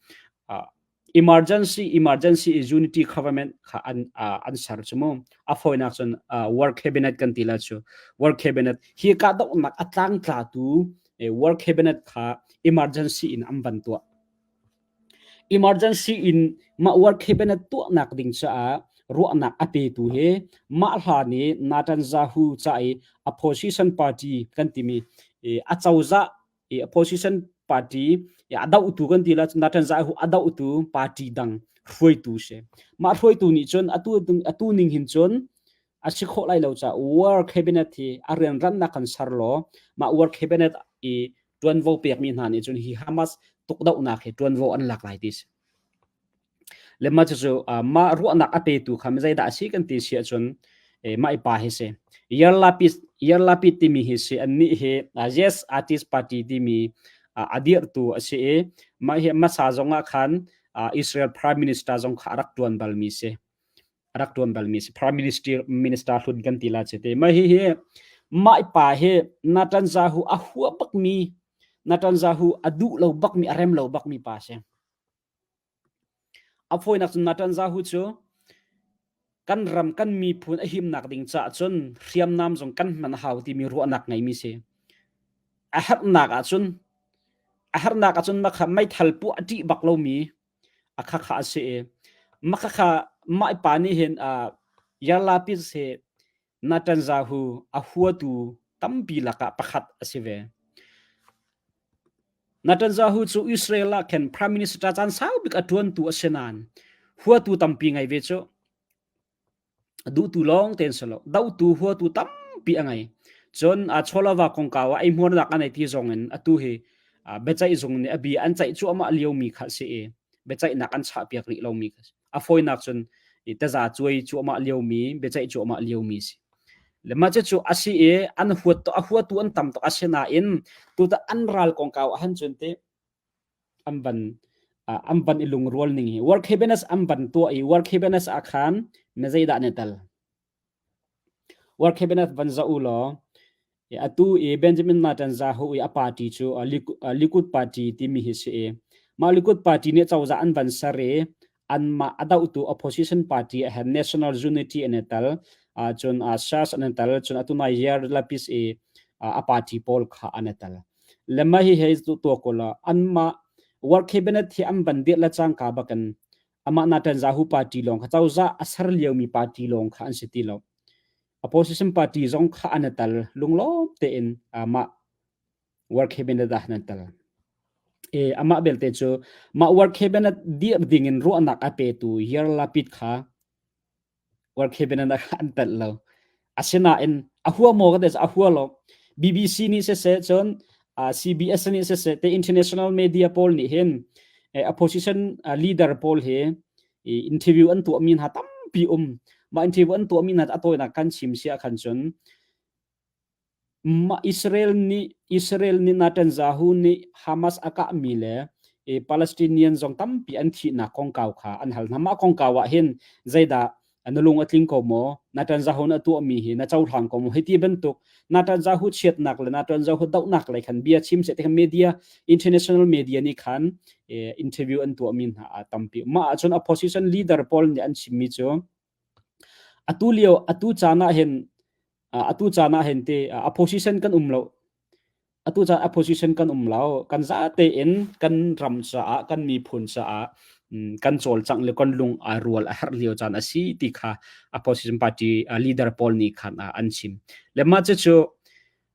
emergency emergency unity government kha an an ser chu mu. A fawinak cun war cabinet kan ti la cu. War cabinet hi kahdohnak a tlangtlatu war cabinet kha emergency in an van tuah. Emergency in mah war cabinet tuahnak ding caah ruahnak a petu hi mah hlan i Netanyahu ca i opposition party kan timi a cozah i opposition party a dohtu kan ti la Netanyahu a dohtu party dang hruaitu si. Mah hruaitu nih cun atu atu ning hin cun a si khawh lai lo caah war cabinet hi a rianrannak kan ser law mah war cabinet i ṭuanvo pekmi hna nih cun hi Hamas tukdohnak hi ṭuanvo an lak lai ti si. Le mah cucu mah ruahnak a petu kha zeidah a si kan ti si ahcun mah i pa hi si. Yair Lapid Yair Lapid timi hi si annih hi Yes Artist Party timi a dirhtu a si i mah hi hmasa zong ah khan Israel Prime Minister zong kha a rak ṭuan balmi si. A rak ṭuan balmi si. Prime Minister Minister hlun kan ti la ci te. Mah hi hi mah pa hi Netanyahu a hua bakmi Netanyahu a duh lo bakmi a rem lo bakmi pa si. A fawinak cun Netanyahu cu kan ram kan miphun a himnak ding caah cun hriamnam zong kan hman a hau timi ruahnak ngeimi si. A herhnak ahcun a herhnak ahcun makha meithal puah a ṭih bak lomi a khakha a si i makhakha mah pa nih hin uh, Yarlapis he Netanyahu a huatu tampi lakah pakhat a si ve. Netanyahu cu Israel ah khin prime minister caan sau bik a ṭuantu a si nain huatu tampi ngei ve cu. Duhtu lawng tein si lo, dohtu huatu tampi a ngei. Cun a chawlava kongkau ah eihmuarnak a nei ti zong in atu hi biaceih zung nih a bia an ceih cuahmah liomi kha a si i biaceihnak an chahpiak rih lomi kha a si. A fawinak cun taza cuai cuahmah liomi, biaceih cuahmah liomi si. Le mah cucu a si i an huat a huatu an tam tuk asinain tutan an ral kongkau ahhan cun ti an van an van i lungrual ning hi work happiness an van tuah i work happiness ah khan na zeidah na tel work happiness van za u law atu i Benjamin Netanyahu i a party cu Likud party timi hi si i mah Likud party nih cozah an van ser i anmah a dohtu opposition party ah hin National Unity an i tel cun Shas an i tel cun atu nai Yair Lapid i a party pawl kha an i tel le mah hi hei tuah ko la anmah work cabinet hi an van dirh le cangka bakin amah Netanyahu party lawng kha cozah a ser liomi party lawng kha an si ti lo opposition party zong kha an i tel lunglawm tein mah work cabinet ah nan tel e amah belte cu mah work cabinet dir ding in ruahnak a petu Yair Lapid kha work cabinet ah an tel lo asinain a hua maw ka te a hua lo BBC nih siseh cun CBS nih siseh te international media pawl nih hin opposition leader pawl hi interview an tuah mi hna tampi um mah interview an tuah mi hna a tawinak kan chim sia khan cun Mah Israel nih Israel nih Netanyahu nih Hamas a kahmi le Palestinian zong tampi an thihnak kongkau kha an hal hna. Mah kongkau ah hin zeidah na lung a tling ko maw? Netanyahu na tuahmi hi na cohlang ko maw? Hi ti bantuk Netanyahu chiatnak le Netanyahu dohnak lei khan bia chim seh ti khan media international media nih khan interview an tuahmi hna a tampi. Mah ahcun opposition leader pawl nih an chimmi cu Atu lio atu caan ah hin atu caan ah hin ti opposition kan um lo. Atu caan opposition kan um lo. Kan zate in kan ram caah kan miphun caah kan cawlcangh le kan lung aa rual a herh lio caan a si ti kha opposition party leader pawl nih khan an chim. Le mah cucu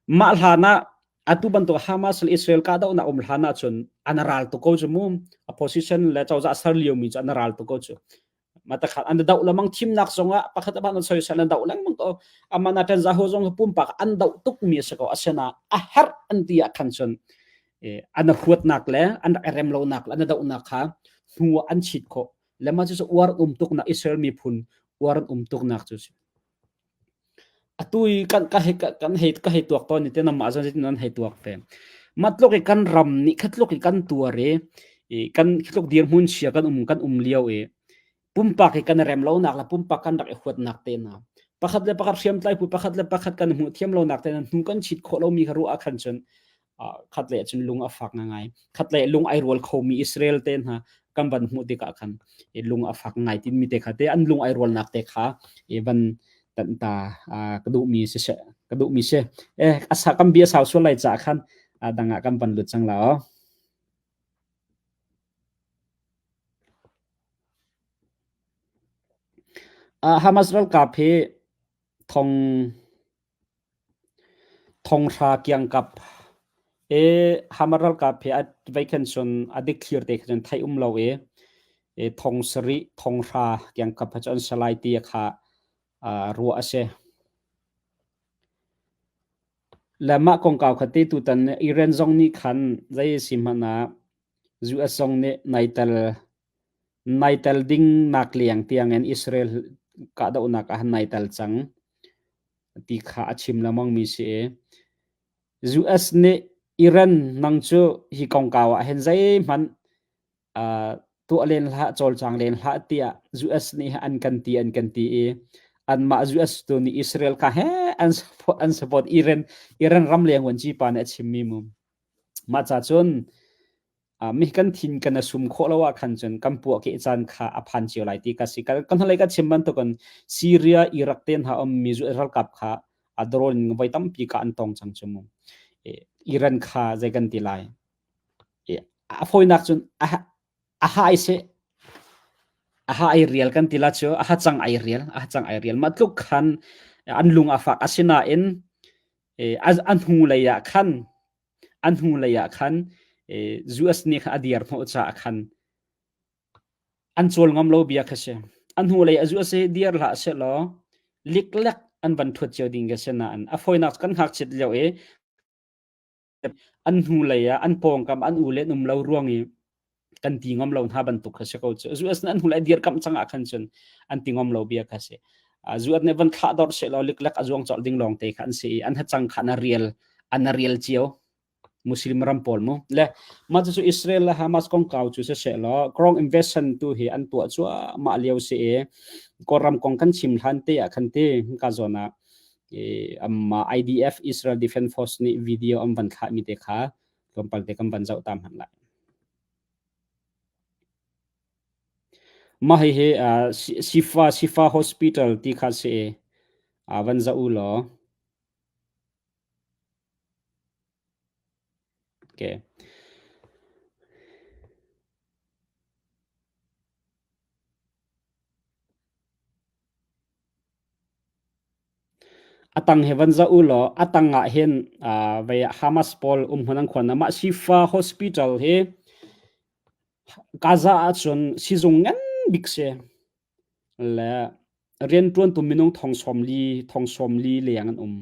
mah hlan ah atu bantuk Hamas le Israel kahdohnak um hlan ah cun an ral tuk ko cu mu. Opposition le cozah ser liomi cu an ral tuk ko cu. Matakhat an doh lamang thimnak zongah pakhat abang an soisel an doh lengmang ko amana tan zaho zong pumpak an doh tuk mi a si ko asina a herh an ti ah khan cun an huatnak le an rak rem lonak le an dohnak kha hnu an chit khawh lema cu uar um tuk nak Israel miphun Uar an um tuknak cu si. Atu i kan ka hei kan hei ka hei tuak tawn i te namah zong zeitin nan hei tuak ve. Mah tluk i kan ram nih kha tluk i kan tuar i, i kan khi tluk dirhmun chia kan um kan um lio i pumpak i kan rem lonak le pumpak kan rak i huatnak te hna pakhat le pakhat hriamtlai phu pakhat le pakhat kan hmuh thiam lonak te hna hnu kan chit khawh lomi kha ruah ah khan cun khat le cun lung a fak ngai khat le lung ai rual khomi Israel te hna kan van hmuh tikah khan lung a fak ngai tin mi te kha te an lung ai rualnak te kha i van tan ta ka duhmi si ka duhmi si eh asa kan bia sau sual lai ca khan dangah kan van lut cang la Hamas ralkap hi thong Thonghra kiangkap i Hamas ralkap hi vei khan cun a dikthlir te khan cun theih um lo i thong sarih thonghra kiangkap kha cu an si lai ti kha ruah a si. Le mah kongkau kha te tutan Iran zong nih khan zei a si hmanh ah US zong nih nai tel nai tel ding nak leng tiangin Israel kahdohnak ah nai tel cang. ti kha a chim lengmang mi si i US nih Iran nang cu hi kongkau ah hin zeihmanh uh, tuah len hlah cawlcang len hlah tiah US nih an kan ti an kan ti i anmah US tu nih Israel kha he an support an support Iran Iran ram leng vuanci pa nih a chimmi mu mah ca cun mi kan thin kan a sum khawh lo ah khan cun kan puah ke caan kha a phan cio lai ti ka si kan hnulei ka chim bantukin Syria Iraq te hna um mi ralkap kha a drone voi tampi ka an tong cang cu mu Iran kha zei kan ti lai a fawinak cun a ha ai se a ha ai rial kan ti la cu a ha cang ai rial a ha cang ai rial ma tluk khan an lung a fak asinain a hnu lei ah khan An hnulei ah khan US nih khan a dir hnawh caah khan an cawl ngam lo bia kha si. An hnulei a US hi dir hlah sehlaw liklek an van ṭhuat cio ding ka si nain a fawinak kan ngakchiat lio i an hnulei ah an pawngkam an u le an um lo ruang i kan ti ngam lo hna bantuk kha si ko cu US nih an hnulei dirkamh cang ah khan cun an ti ngam lo bia kha si US nih van thlah dor seh law liklek a zuang colh ding lawng te kha an si i an hacang kha na rial an rial cio Muslim ram pawl mu le mah cu Israel le Hamas kongkau cu si seh law Krong invasion tu hi an tuah cuahmah lio si i Kawlram kong kan chim hlan te ah khan ti ka zawn ah amma IDF Israel Defense Force nih video an van thlah mi te kha tlawmpal te kan van zoh ta hmanh lai. Mah hihi Sifa Sifa Hospital ti kha si i van zoh u law. Okay. A tang hi van zoh u law a tang ah hin vei Hamas pawl um hmun an khuan mah Shifa Hospital hi Gaza ahcun sizung ngan bik si le rianṭuantu minung thong 40 leng an um.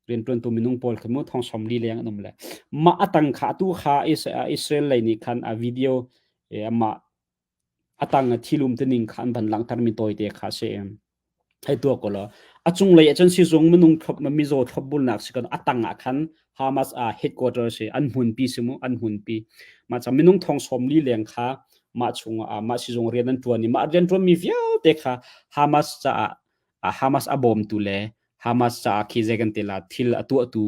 Rianṭuantu minung pawl khi mu thong 40 leng an um le mah a tang kha atu kha Israel lei nih khan a video amah a tang a thilum tining kha an van langhtermi tawite kha a si. Hei tuak ko law a cunglei ahcun sizung minung thlop mizaw thlopbulnak si kan a tang ah khan Hamas a headquarter si an hmunpi si mu an hmunpi mah ca minung thong 40 leng kha mah chung ah mah sizung rian an tuan i mah rian tuanmi vialte kha Hamas caah Hamas a bawmtu le Hamas caah khi zei kan ti la thil a tuahtu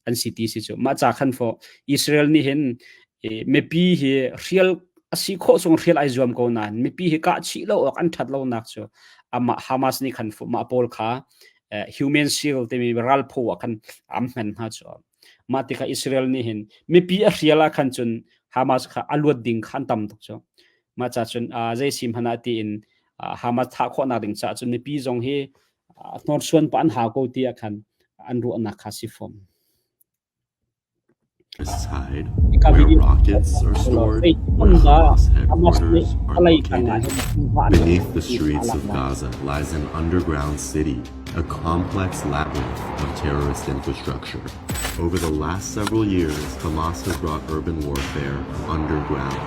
an si ti si cu mah ca khan fo Israel nih hin mipi hi hrial a si khawh chung hrial ai zuam ko nain mipi hi kah chih lo awk an that lo nak cu amah Hamas nih khan mah pawl kha human shield timi ralpho ah khan am hmen hna cu mah tikah Israel nih hin mipi a hrial ah khan cun Hamas kha a luat ding kha an tam tuk cu mah ca cun zei sim hana tiin Hamas thah khawhnak ding caah cun mipi zong hi hnorsuan pa an hau ko ti ah khan an ruahnak kha si fom. Side where rockets are stored, where Hamas headquarters are located. Beneath the streets of Gaza lies an underground city. A complex labyrinth of terrorist infrastructure. Over the last several years, Hamas has brought urban warfare underground,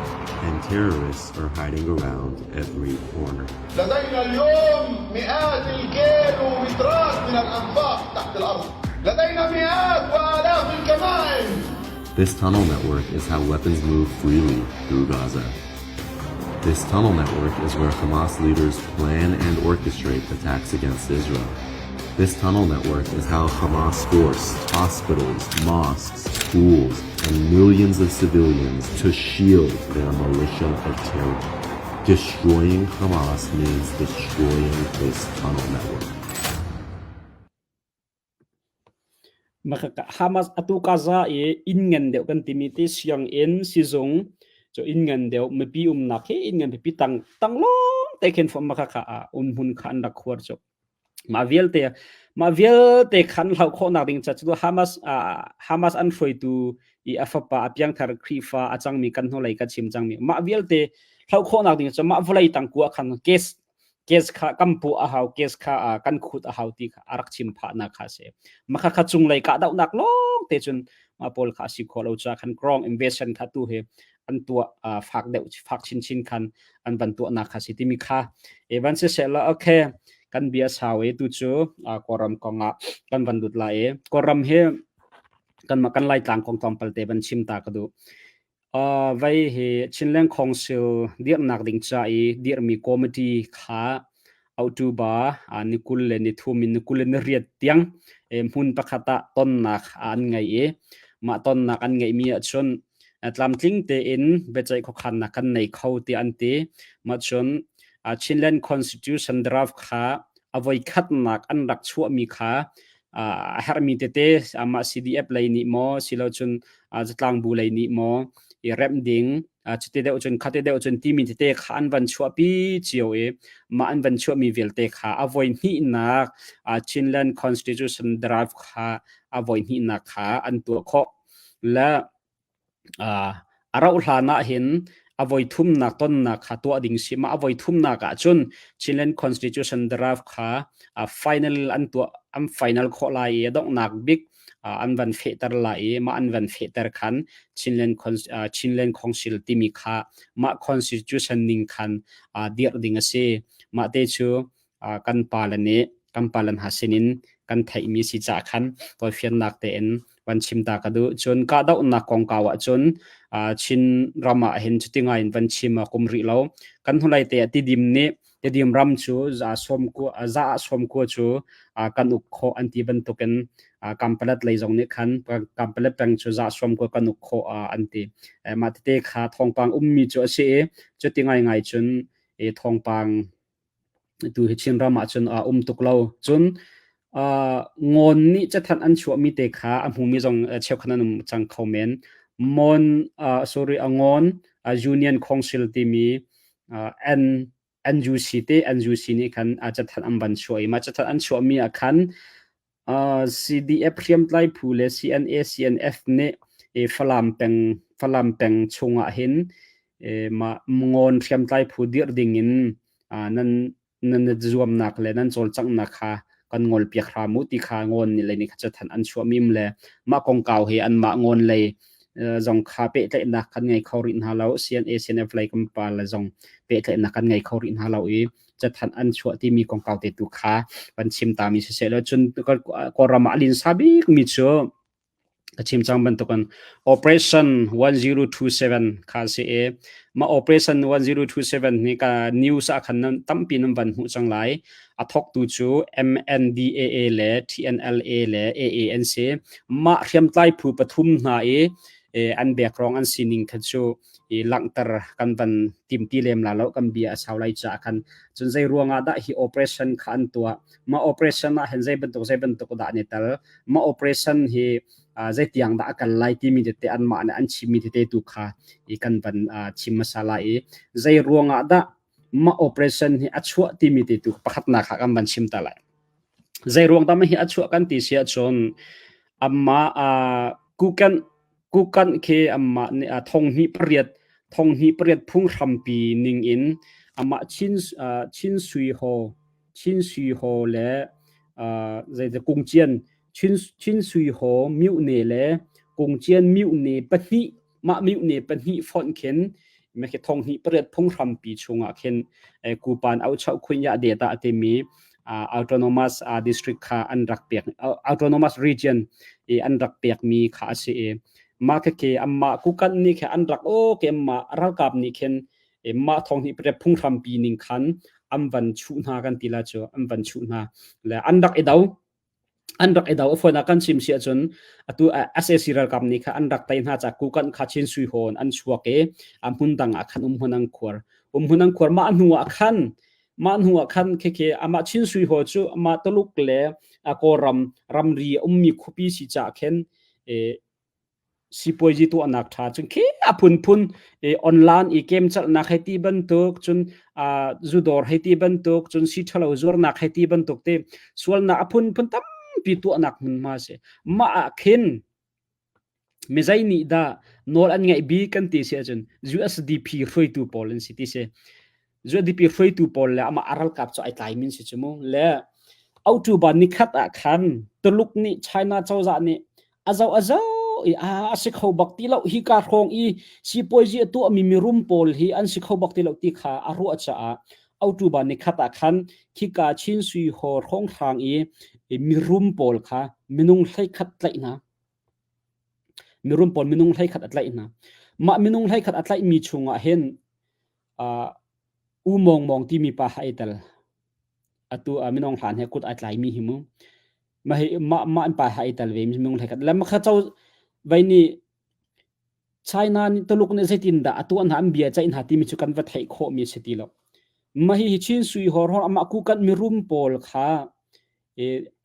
and terrorists are hiding around every corner. لدينا اليوم مئات الكيلومترات من الأنفاق تحت الأرض لدينا مئات وآلاف الكمائن This tunnel network is how weapons move freely through Gaza. This tunnel network is where Hamas leaders plan and orchestrate attacks against Israel. This tunnel network is how Hamas forced hospitals, mosques, schools, and millions of civilians to shield their militia of terror. Destroying Hamas means destroying this tunnel network. Hamas atu Gaza i inn ngan deuh kan timi ti sianginn sizung cu inn ngan deuh mipi umnak hi inn ngan pipi tang tang lawng te khin fom makha kha ah um hmun kha an rak khuar cu mah vialte mah vialte khan hloh khawhnak ding ca cu Hamas Hamas an hruaitu i a fapa a piangthar Khrihfa a cangmi kan hnulei ka chim cangmi mah vialte hloh khawhnak ding cu mah vawlei tang kua khan case case kha kan puh a hau case kha kan khut a hau ti kha a rak chim phahnak kha a si. Makha kha cunglei kahdohnak lawng te cun mah pawl kha a si khawh lo caah khan ground invasion kha tu hi an tuah fak deuh fak chinchin khan an van tuahnak kha si timi kha evan siseh la okay kan bia sau e tu cu Kawlram kong ah kan van lut lai e Kawlram hi kan kan Laitlang kong tlawmpal te van chim ta ka duh. Vei hi Chinland Council dirhnak ding ca i dirhmi committee kha October ni 23 in ni 28 tiang hmun pakhat ah tonnak an ngei i mah tonnak an ngeihmi ahcun tlamtling tein biaceih khuakhannak kan nei kho tiah an ti. Mah cun Chinland Constitution draft kha a voikhatnak an rak chuahmi kha a herhmi tete amah CDF lei nih maw silocun zatlangbu lei nih maw i remh ding cuti deuh cun khate deuh cun timi tete kha an van chuahpi cio i mah an van chuahmi vialte kha a voi hnihnak Chinland Constitution draft kha a voi hnihnak kha an tuah khawh le A rauh hlan ah hin a voithumnak tonnak kha tuah ding si. Mah a voithumnak ah cun Chinland Constitution draft kha final an tuah an final khawh lai i a donghnak bik an van fehter lai i mah an van fehter khan Chinland Chinland Council timi kha mah constitution ning khan dirh ding a si. Mah te cu kan pale nih kan pale hna sinin kan theihmi si caah khan tawifiannak tein van chim ta ka duh. Cun kahdohnak kongkau ahcun Chin ram ah hin cuti ngai in van chim a kum rih lo. Kan hnulei te ah Tidim nih Tidim ram cu za 90 cu kan uk khawh an ti bantukin Kampalet lei zong nih khan Kampalet peng cu za 90 kan uk khawh an ti. Mah tete kha thawngpang ummi cu a si i cuti ngaingai cun thawngpang Tu hi Chinram ahcun a um tuk lo. Cun ngawn nih cathanh an chuahmi te kha a hmumi zong cheukhat an um cang kho men. Mon sorry a ngawn Union Council timi N NUC te NUC nih khan cathanh an van chuah i mah cathanh an chuahmi ah khan CDF hriamtlai phu le CNA CNF nih Falam peng Falam peng chungah hin mah ngawn hriamtlai phu dirh dingin nan nan zuamnak le nan cawlcanghnak kha kan ngolpiak hram u ti kha ngawn nih lei nih kha cathanh an chuahmi le mah kongkau hi anmah ngawn lei zong kha pehtlaihnak kan ngei kho rih hna lo CNA CNF lei kan pa le zong pehtlaihnak kan ngei kho rih hna lo i cathanh an chuah timi kongkau te tu kha kan chim ta mi siseh law cun Kawlram ah a linsa bik mi cu ka chim cang bantukin operation 1027 kha si i mah operation 1027 hi ka news ah khan tampi nan van hmuh cang lai a thawktu cu MNDAA le TNLA le AA an si mah hriamtlai phu pathum hna i an background an sining kha cu i langhter kan van tim ti lem la lo kan bia a sau lai caah khan cun zei ruangah dah hi operation kha an tuah mah operation ah hin zei bantuk zei bantuk dah an i tel mah operation hi zei tiang dah a kal lai timi tete anmah nih an chimmi tete tu kha i kan van chim hmasa lai i zei ruangah dah mah operation hi a chuah timi te tu pakhatnak kha kan van chim ta lai zei ruang dah mah hi a chuah kan ti si ahcun amma kukan Kukanh khi amah nih 2008 phunghrampi ningin amah Chin Sui Ho, Chin Sui Ho le Zei Kungcian Chin Chin Sui Ho myone le Kungcian myone pahnih mah myone pahnih fonh khin me khi thong hnih pariat phunghrampi chungah khin Kupan Auchau Khunya Deta timi autonomous district kha an rak pek autonomous region i an rak pekmi kha a si i mah khekhe amah kukan nih khe an rak o ke mah ralkap nih khin mah thong hnih pariat phunghrampi ning khan an van chuh hna kan ti la cu an van chuh hna le an rak i do an rak i do a kan chim si ahcun atu SAC ralkap nih kha an rak tei hna ca kukan kha Chin Sui Hawn an chuak i a hmun dang ah khan um hmun an khuar um hmun an khuar mah hnu ah khan mah hnu ah khan khekhe amah Chin Sui Haw cu amah Tuluk le Kawlram ramri ummi khuapi si ca khin sipuazi tuahnak ṭha cun khi a phunphun online i game chalhnak hei ti bantuk cun zudawr hei ti bantuk cun si ṭhalo zuarnak hei ti bantuk te sualnak a phunphun tampi tuahnak hmunhma si mah ah khin mizei nih dah nawl an ngeih bik kan ti si ahcun USDP hruaitu pawl an si ti si USDP hruaitu pawl le amah a ralkap cu ai tlai min si cu mu le autu ba nikhat ah khan Tuluk nih China cozah nih a zo a zo i a si kho bak ti lo hi ka hrawng i sipuazi a tuahmi mirum pawl hi an si kho bak ti lo ti kha a ruah caah autu ba nikhat ah khan khika Chin Sui Ho hrawng hrang i mirum pawl kha minung hleikhat tlaih hna mirum pawl minung hleikhat a tlaih hna mah minung hleikhat a tlaihmi chungah hin uh, U Mawng Mawng timi pa ha ai tel atu uh, minung hlan he kut ai tlaimi hi mu mah hi mah mah an pa ha ai tel ve minung hleikhat le makha cho vai ni China nih Tuluk nih zeitin dah atu an an bia ceih hna timi cu kan va theih khawh mi si ti lo mah hi Chin Sui Hor hor amah ku kan mirum pawl kha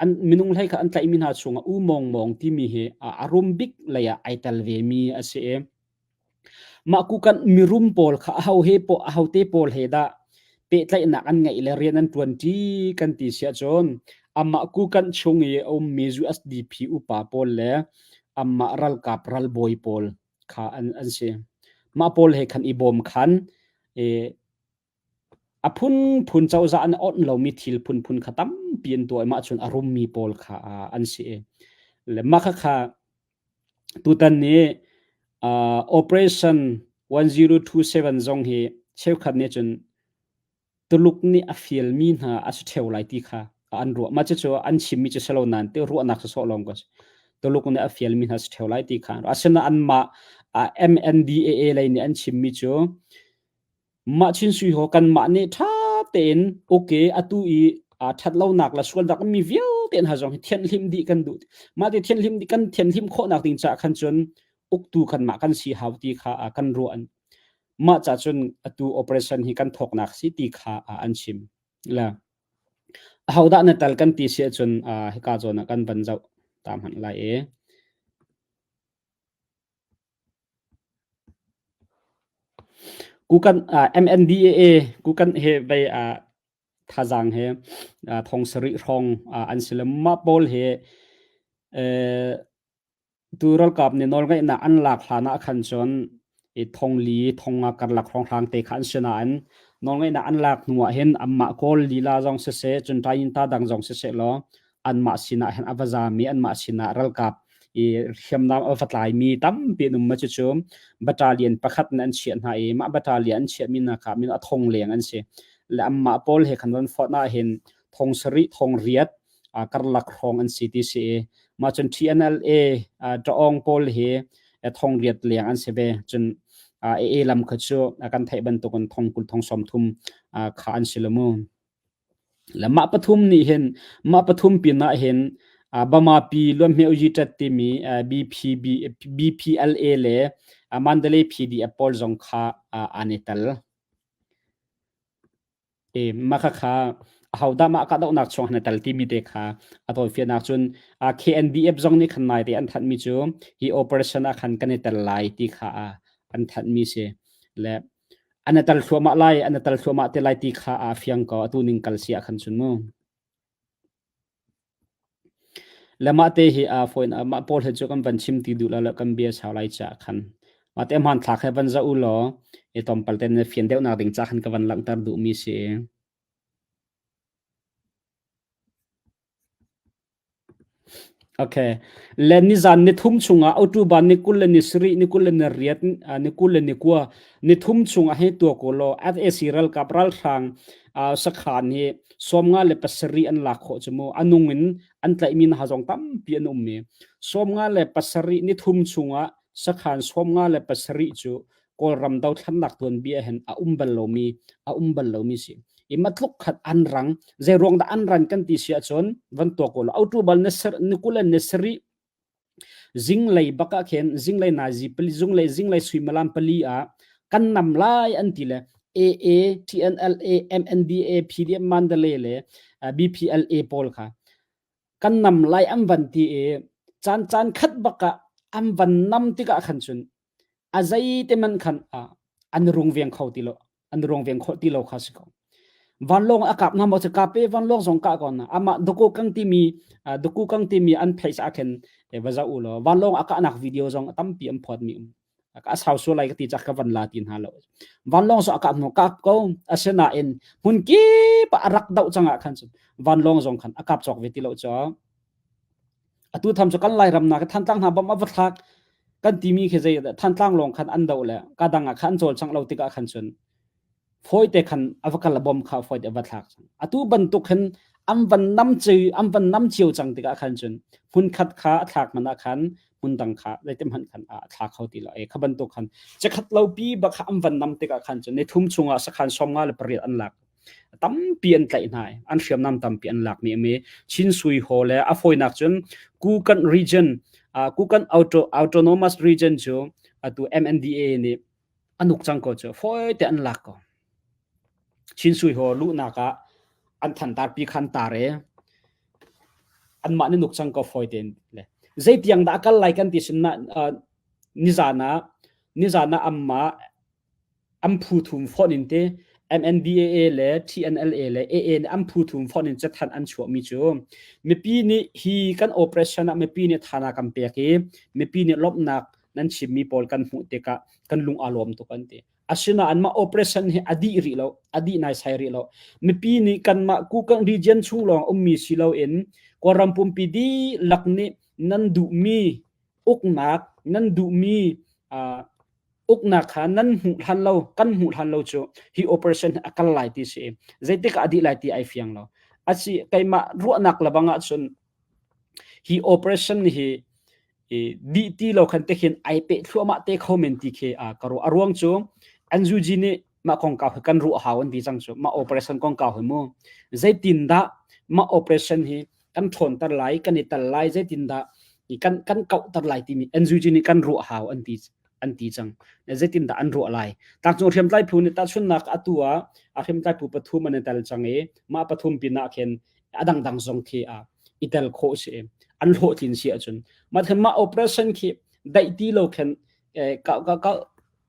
an minung hlei kha an tlaihmi hna chungah U Mawng Mawng timi hi a rum bik lei ah ai tel ve mi a si i mah ku kan mirum pawl kha aho he po aho te pawl he dah pehtlaihnak an ngeih le rian an ṭuan ṭi kan ti si ahcun amah ku kan chung i a ummi USDP upa pawl le amah ralkap ralbawi pawl kha an, an si. Mah pawl he khan i bawm khan e, a phunphun cozah an onh lomi thil phunphun kha tampi an tuah i mah cun a rummi pawl kha an si i le mah khakha tutan ni operation 1027 zong hi cheukhat nih cun Tuluk nih a fialmi hna a si ṭheo lai ti kha an ruah. Mah cucu an chimmi cu si lo nain ti ruahnak sawsawh lawng ko si. Tuluk nih a fialmi hna si ṭheo lai ti kha an ruah. Asinain anmah MNDAA lei nih an chimmi cu Mah Chin Sui Ho kanmah nih ṭha tein okay atu i ṭhat lonak le sualnak mi vialte hna zong hi thianhhlimh dih kan duh. Mah ti thianhhlimh dih kan thianhhlimh khawhnak ding caah khan cun uktu kanmah kan si hau ti kha kan ruah. Mah ca cun atu operation hi kan thawknak si ti kha an chim. Le ahodah na tal kan ti si ahcun hika zawn ah kan van zoh ta hmanh lai i. Kukan MNDAA kukan he vei thazaang he thong sarih hrawng an si le mah pawl he tu ralkap nih nawlngeihnak an lak hlan ah khan cun i thongli thonga karlak hrawnghrang te kha an si nain nawlngeihnak an lak hnu ah hin anmah Kawl lila zong siseh cun Tayinta dang zong siseh law anmah sinah hin a va zami anmah sinah ralkap i hriamnam a va tlaimi tampi an um ma cucu battalion pakhat in an chiah hna i mah battalion an chiahmi hna kha min a thong leng an si le anmah pawl he khan van fonh ah hin thong sarih thong riat karlak hrawng an si ti si i mah cun TNLA ṭaawng pawl hi thong riat leng an si ve cun AA lam kha cu kan theih bantukin thong kul thong sawm thum kha an si lo mu Le mah pathum nih hin mah pathum pinah hin Bama pi Luanhme Uyiṭat timi BPB, BPLA le Mandalay PDF pawl zong kha an i tel. E, mah khakha ahodah mah kahdohnak chung an i tel timi te kha a tawifiannak cun KNDF zong nih khan nai te an thanhmi cu hi operation ah khan kan i tel lai ti kha an thanhmi si. Le an i tal thluahmah lai an i tal thluahmah te lai ti kha aa fiang ko atu ning kal si ah khan cun mu le mah te hi a foin mah pawl he cu kan van chim ti duh lo kan bia sau lai cha khan mah te hman thlak he van za u law i tompal ten na fian deuh nak ding cha khan ka van langhter duh mi si. Okay. Le nizan ni thum chungah October ni 20 le ni sarih ni 20 le ni riat ni 20 le ni kua ni thum chungah hi tua ko law FAC ralkap ralhrang sakhan hi 57 an lak khawh cu mu anung in an tlaihmi hna zong tampi an um mi 57 ni thum chungah sakhan 57 cu Kawlram dothlannak tuanbia hin a um bal lomi a um bal lomi si. I matluk khat an rang zei ruang dah an ran kan ti si ahcun van tuak u law autu bal ni kul le ni sarih zinglei bak ah khin zinglei nazi pali zunglei zinglei suimilam pali ah kan nam lai an ti le AA TNLA MNDA PDF Mandalay le BPLA pawl kha kan nam lai an van ti i caan caan khat bak ah an van nam tikah khan cun a zei te man khan an rungveng kho ti lo an rungveng kho ti lo kha si ko. Vanlawng a kap na maw kap e vanlawng zong ka kon ama doku kang timi doku kang timi an pheis a khen va za u lo vanlawng a kahnak video zong tampi an phot mi um a sau su lai ka ti chak ka van la tin ha lo vanlawng so a kap no kap ko asinain hmun kip a rak dau changa khan vanlawng zong khan a kap chok ve ti lo cho Atu tham cu kan Lairam nak Thantlang hna bom a va thlak kan timi khi zei Thantlang lawng khan an doh le ka dang ah khan an cawlcangh lo tikah khan cun fawite khan a va kal bom kha fawite a va thlak cang. Atu bantuk hin an van nam cio an van nam cio cang tikah khan cun hmunkhat kha a thlak man ah khan hmun dang kha zeitin hmanh khan a thla kho ti lo e kha bantuk khan chekhat lo pi bak kha an van nam tikah khan cun ni thum chungah sakhan 58 an lak Tampi an tlaih hna i an hriamnam tampi an lakmi a mi. Chin Sui Haw le a fawinak cun Kukan region, Kukan Auto, Autonomous Region cu atu MNDAA nih an uk cang ko cu fawi te an lak ko. Chin Sui Haw luhnak ah an thantar pi khan tar i anmah nih nuk cang ko fawi tein le zeitiang dah a kal lai kan ti sin na nizan ah nizan ah amma An phu thum fonh in ti MNDAA le TNLA le AA nih an phu thum fonh in cathanh an chuahmi cu mipi nih hi kan operation ah mipi nih thana kan pek i mipi nih lawmhnak nan chimmi pawl kan hmuh tikah kan lung aa lawm tuk an ti. Asinain mah operation hi a dih rih lo, a dih naisai rih lo. Mipi nih kanmah Kukan region chung lawng ummi si loin Kawlram pumpi dihlak nih nan duhmi uknak nan duhmi uknak kha nan hmuh hlan lo kan hmuh hlan lo cu hi operation a kal lai ti si zeitik ah a dih lai ti ai fiang lo asi keimah ruahnak lebang ah cun hi operation hi dih ti lo khan te khin ai pe thluahmah te kho men ti khi a ka ruah a ruang cu NUG nih mah kongkau hi kan ruah hau an ti cang cu mah operation kongkau hi mu zeitin dah mah operation hi kan ṭhawnter lai kan i tal lai zeitin dah kan kan kauhter lai timi NUG nih kan ruah hau an ti an ti cang zeitin dah an ruah lai tlangcung hriamtlai phu nih tahchunnak atu ah a hriamtlai phu pathum an i tel cang i mah pathum pinah khin a dangdang zong khi a i tel khawh si an hlawhtlin si ahcun mah mah operation khi daih ti lo khin ka ka ka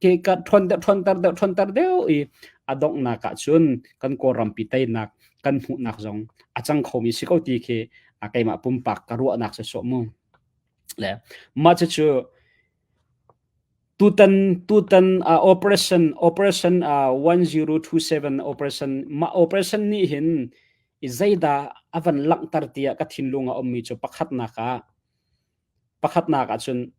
ke ka ṭhawnter ṭhawnter deuh ṭhawnter deuh i a donghnak ah cun kan Kawlrampi teinak kan hmuhnak zong a cang khomi si ko ti khi a keimah pumpak ka ruahnak si sawh mu. Le mah cucu tutan tutan uh, operation operation uh, 1027 operation mah operation nih hin zeidah a van langhter tiah ka thinlung a ummi cu pakhatnak ah pakhatnak ah cun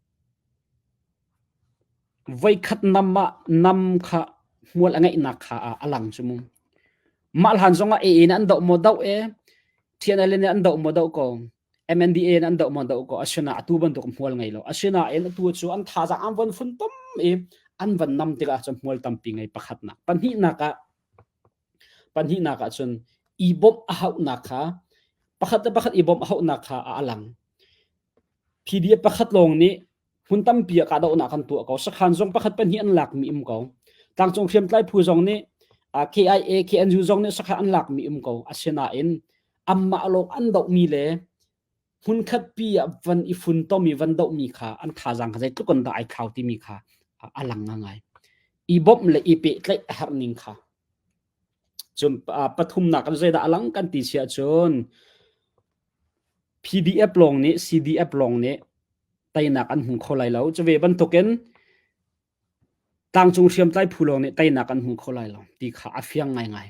Voikhat nam ah nam kha hmual a ngeihnak kha a lang cu mu. Mah hlan zongah AA nih an doh maw doh e, TNLA nih an doh maw doh ko, MNDA nih an doh maw doh ko, asinain atu bantuk hmual ngei lo. Asinain atu cu an thazaang an von funtom i an van nam tikah cun hmual tampi ngei pakhatnak. Pahnihnak ah pahnihnak ah cun i bawmh a hauhnak kha pakhat le pakhat i bawmh a hauhnak kha a lang. PDF pakhat lawng nih hmun tampi ah kahdohnak an tuah ko. Sakhan zong pakhat pahnih an lakmi um ko. Tlangcung hriamtlai phu zong nih KIA, KNU zong nih sakhan an lakmi um ko. Asinain anmah lawng an dohmi le hmunkhat pi ah van i funtom i van dohmi kha an thazaang kha zeitluk in dah ai thlau timi kha a lang ngai. I bawmh le i pehtlaih a herh ning kha. Cun pathumnak in zeidah a lang kan ti si ahcun PDF lawng nih CDF lawng nih teinak an hmu kho lai lo. Cu ve bantukin tlangcung hriamtlai phu lawng nih teinak an hmu kho lai lo ti kha a fiang ngaingai.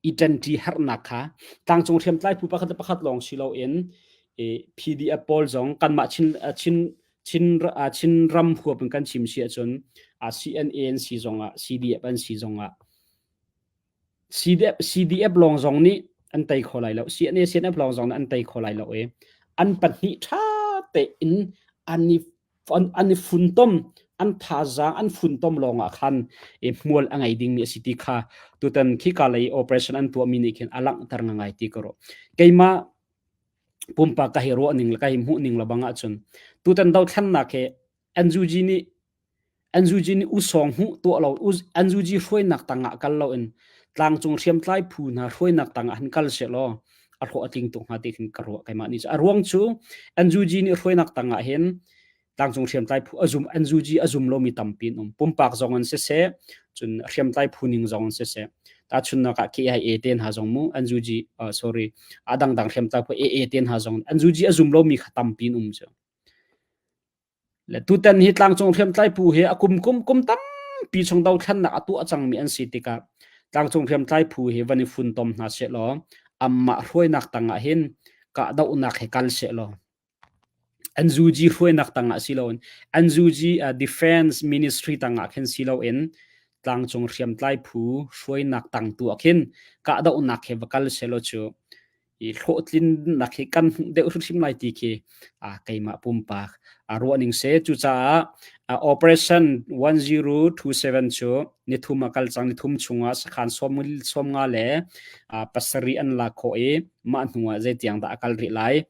I ṭanṭi herhnak kha tlangcung hriamtlai phu pakhat le pakhat lawng si loin PDF pawl zong kanmah Chin Chin Chin Chin ram huap in kan chim si ahcun CNA an si zongah CDF an si zongah CDF CDF lawng zong nih an tei kho lai lo. CNA CNF lawng zong nih an tei kho lai lo i an pahnih ṭha tein an i an i funtom an thazaang an funtom lawngah khan i hmual a ngei dingmi a si ti kha tutan khika lei operation an tuahmi nih khin a langhter ngai ti ka ruah. Keimah pumpak ka hi ruah ning le ka hi hmuh ning lebang ahcun tutan dothlennak hi NUG nih NUG nih usawng hmuh tuah lo NUG hruainak tangah kal loin tlangcung hriamtlai phu hna hruainak tangah han kal sehlaw a hlawh a tling tuk hnga ti khin ka ruah keimah nih. A ruang cu NUG nih hruainak tangah hin tlangcung hriamtlai phu a zum NUG a zum lomi tampi an um. Pumpak zong an siseh, cun hriamtlai phu ning zong an siseh. Tahchunhnak ah KIA te hna zong mu NUG sorry a dangdang hriamtlai phu AA te hna zong NUG a zum lomi kha tampi an um cu. Le tutan hi tlangcung hriamtlai phu hi a kum kum kum tampi chung dothlennak a tuah cangmi an si tikah tlangcung hriamtlai phu hi van i funtom hna sehlaw anmah hruainak tangah hin kahdohnak he kal sehlaw NUG hruainak tangah si loin NUG Defense Ministry tangah khin si loin tlangcung hriamtlai phu hruainak tang tu ah khin kahdohnak he va kal sehlaw cu i hlawhtlinnak hi kan hmuh deuh hrimhrim lai ti khi keimah pumpak ruahning se. Cucaah operation 1027 cu nithum a kal cang. Nithum chungah sakhan 95 le 7 an lak khawh i mah hnu ah zeitiang dah a kal rih lai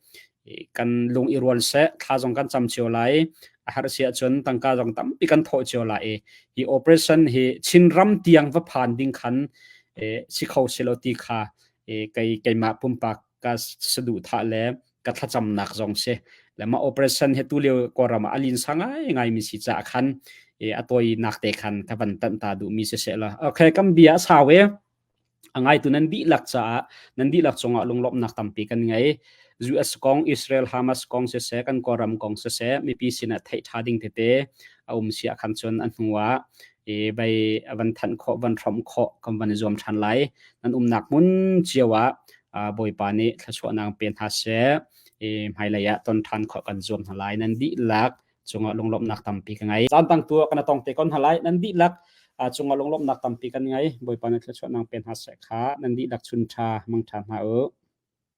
kan lung i rual seh, thla zong kan cam cio lai, a har si ahcun tangka zong tampi kan thawh cio lai i hi operation hi Chinram tiang va phan ding khan si kho si lo ti kha kei keimah pumpak ka saduhthah le ka thlacamnak zong si le mah operation he tu lio Kawlram ah a linsa ngai ngai mi si caah khan a tawinak te khan ka van tanh ta duh mi si seh la. Okay, kan bia a sau e. A ngaitu nan dihlak caah nan dihlak cungah lunglawmhnak tampi kan ngei. US kong, Israel Hamas kong siseh, kan Kawlram kong siseh, mipi sinah theih ṭha ding tete a um si ahkhan cun a hnu ah i vai van thanh khawh, van hrawmh khawh kan van i zuam ṭhan lai. Nan umnak hmun cio ah Bawipa nih thluachuahnak pe hna seh. I hmailei ah ton ṭhan khawh kan zuam hna lai. Nan dihlak cungah lunglawmhnak tampi ka ngei. Caan tang tu ah kan tong te kon hna lai. Nan dihlak cungah lunglawmhnak tampi kan ngei. Bawipa nih thluachuahnak pe hna seh kha. Nan dihlak chun ṭha, mang ṭha hna u.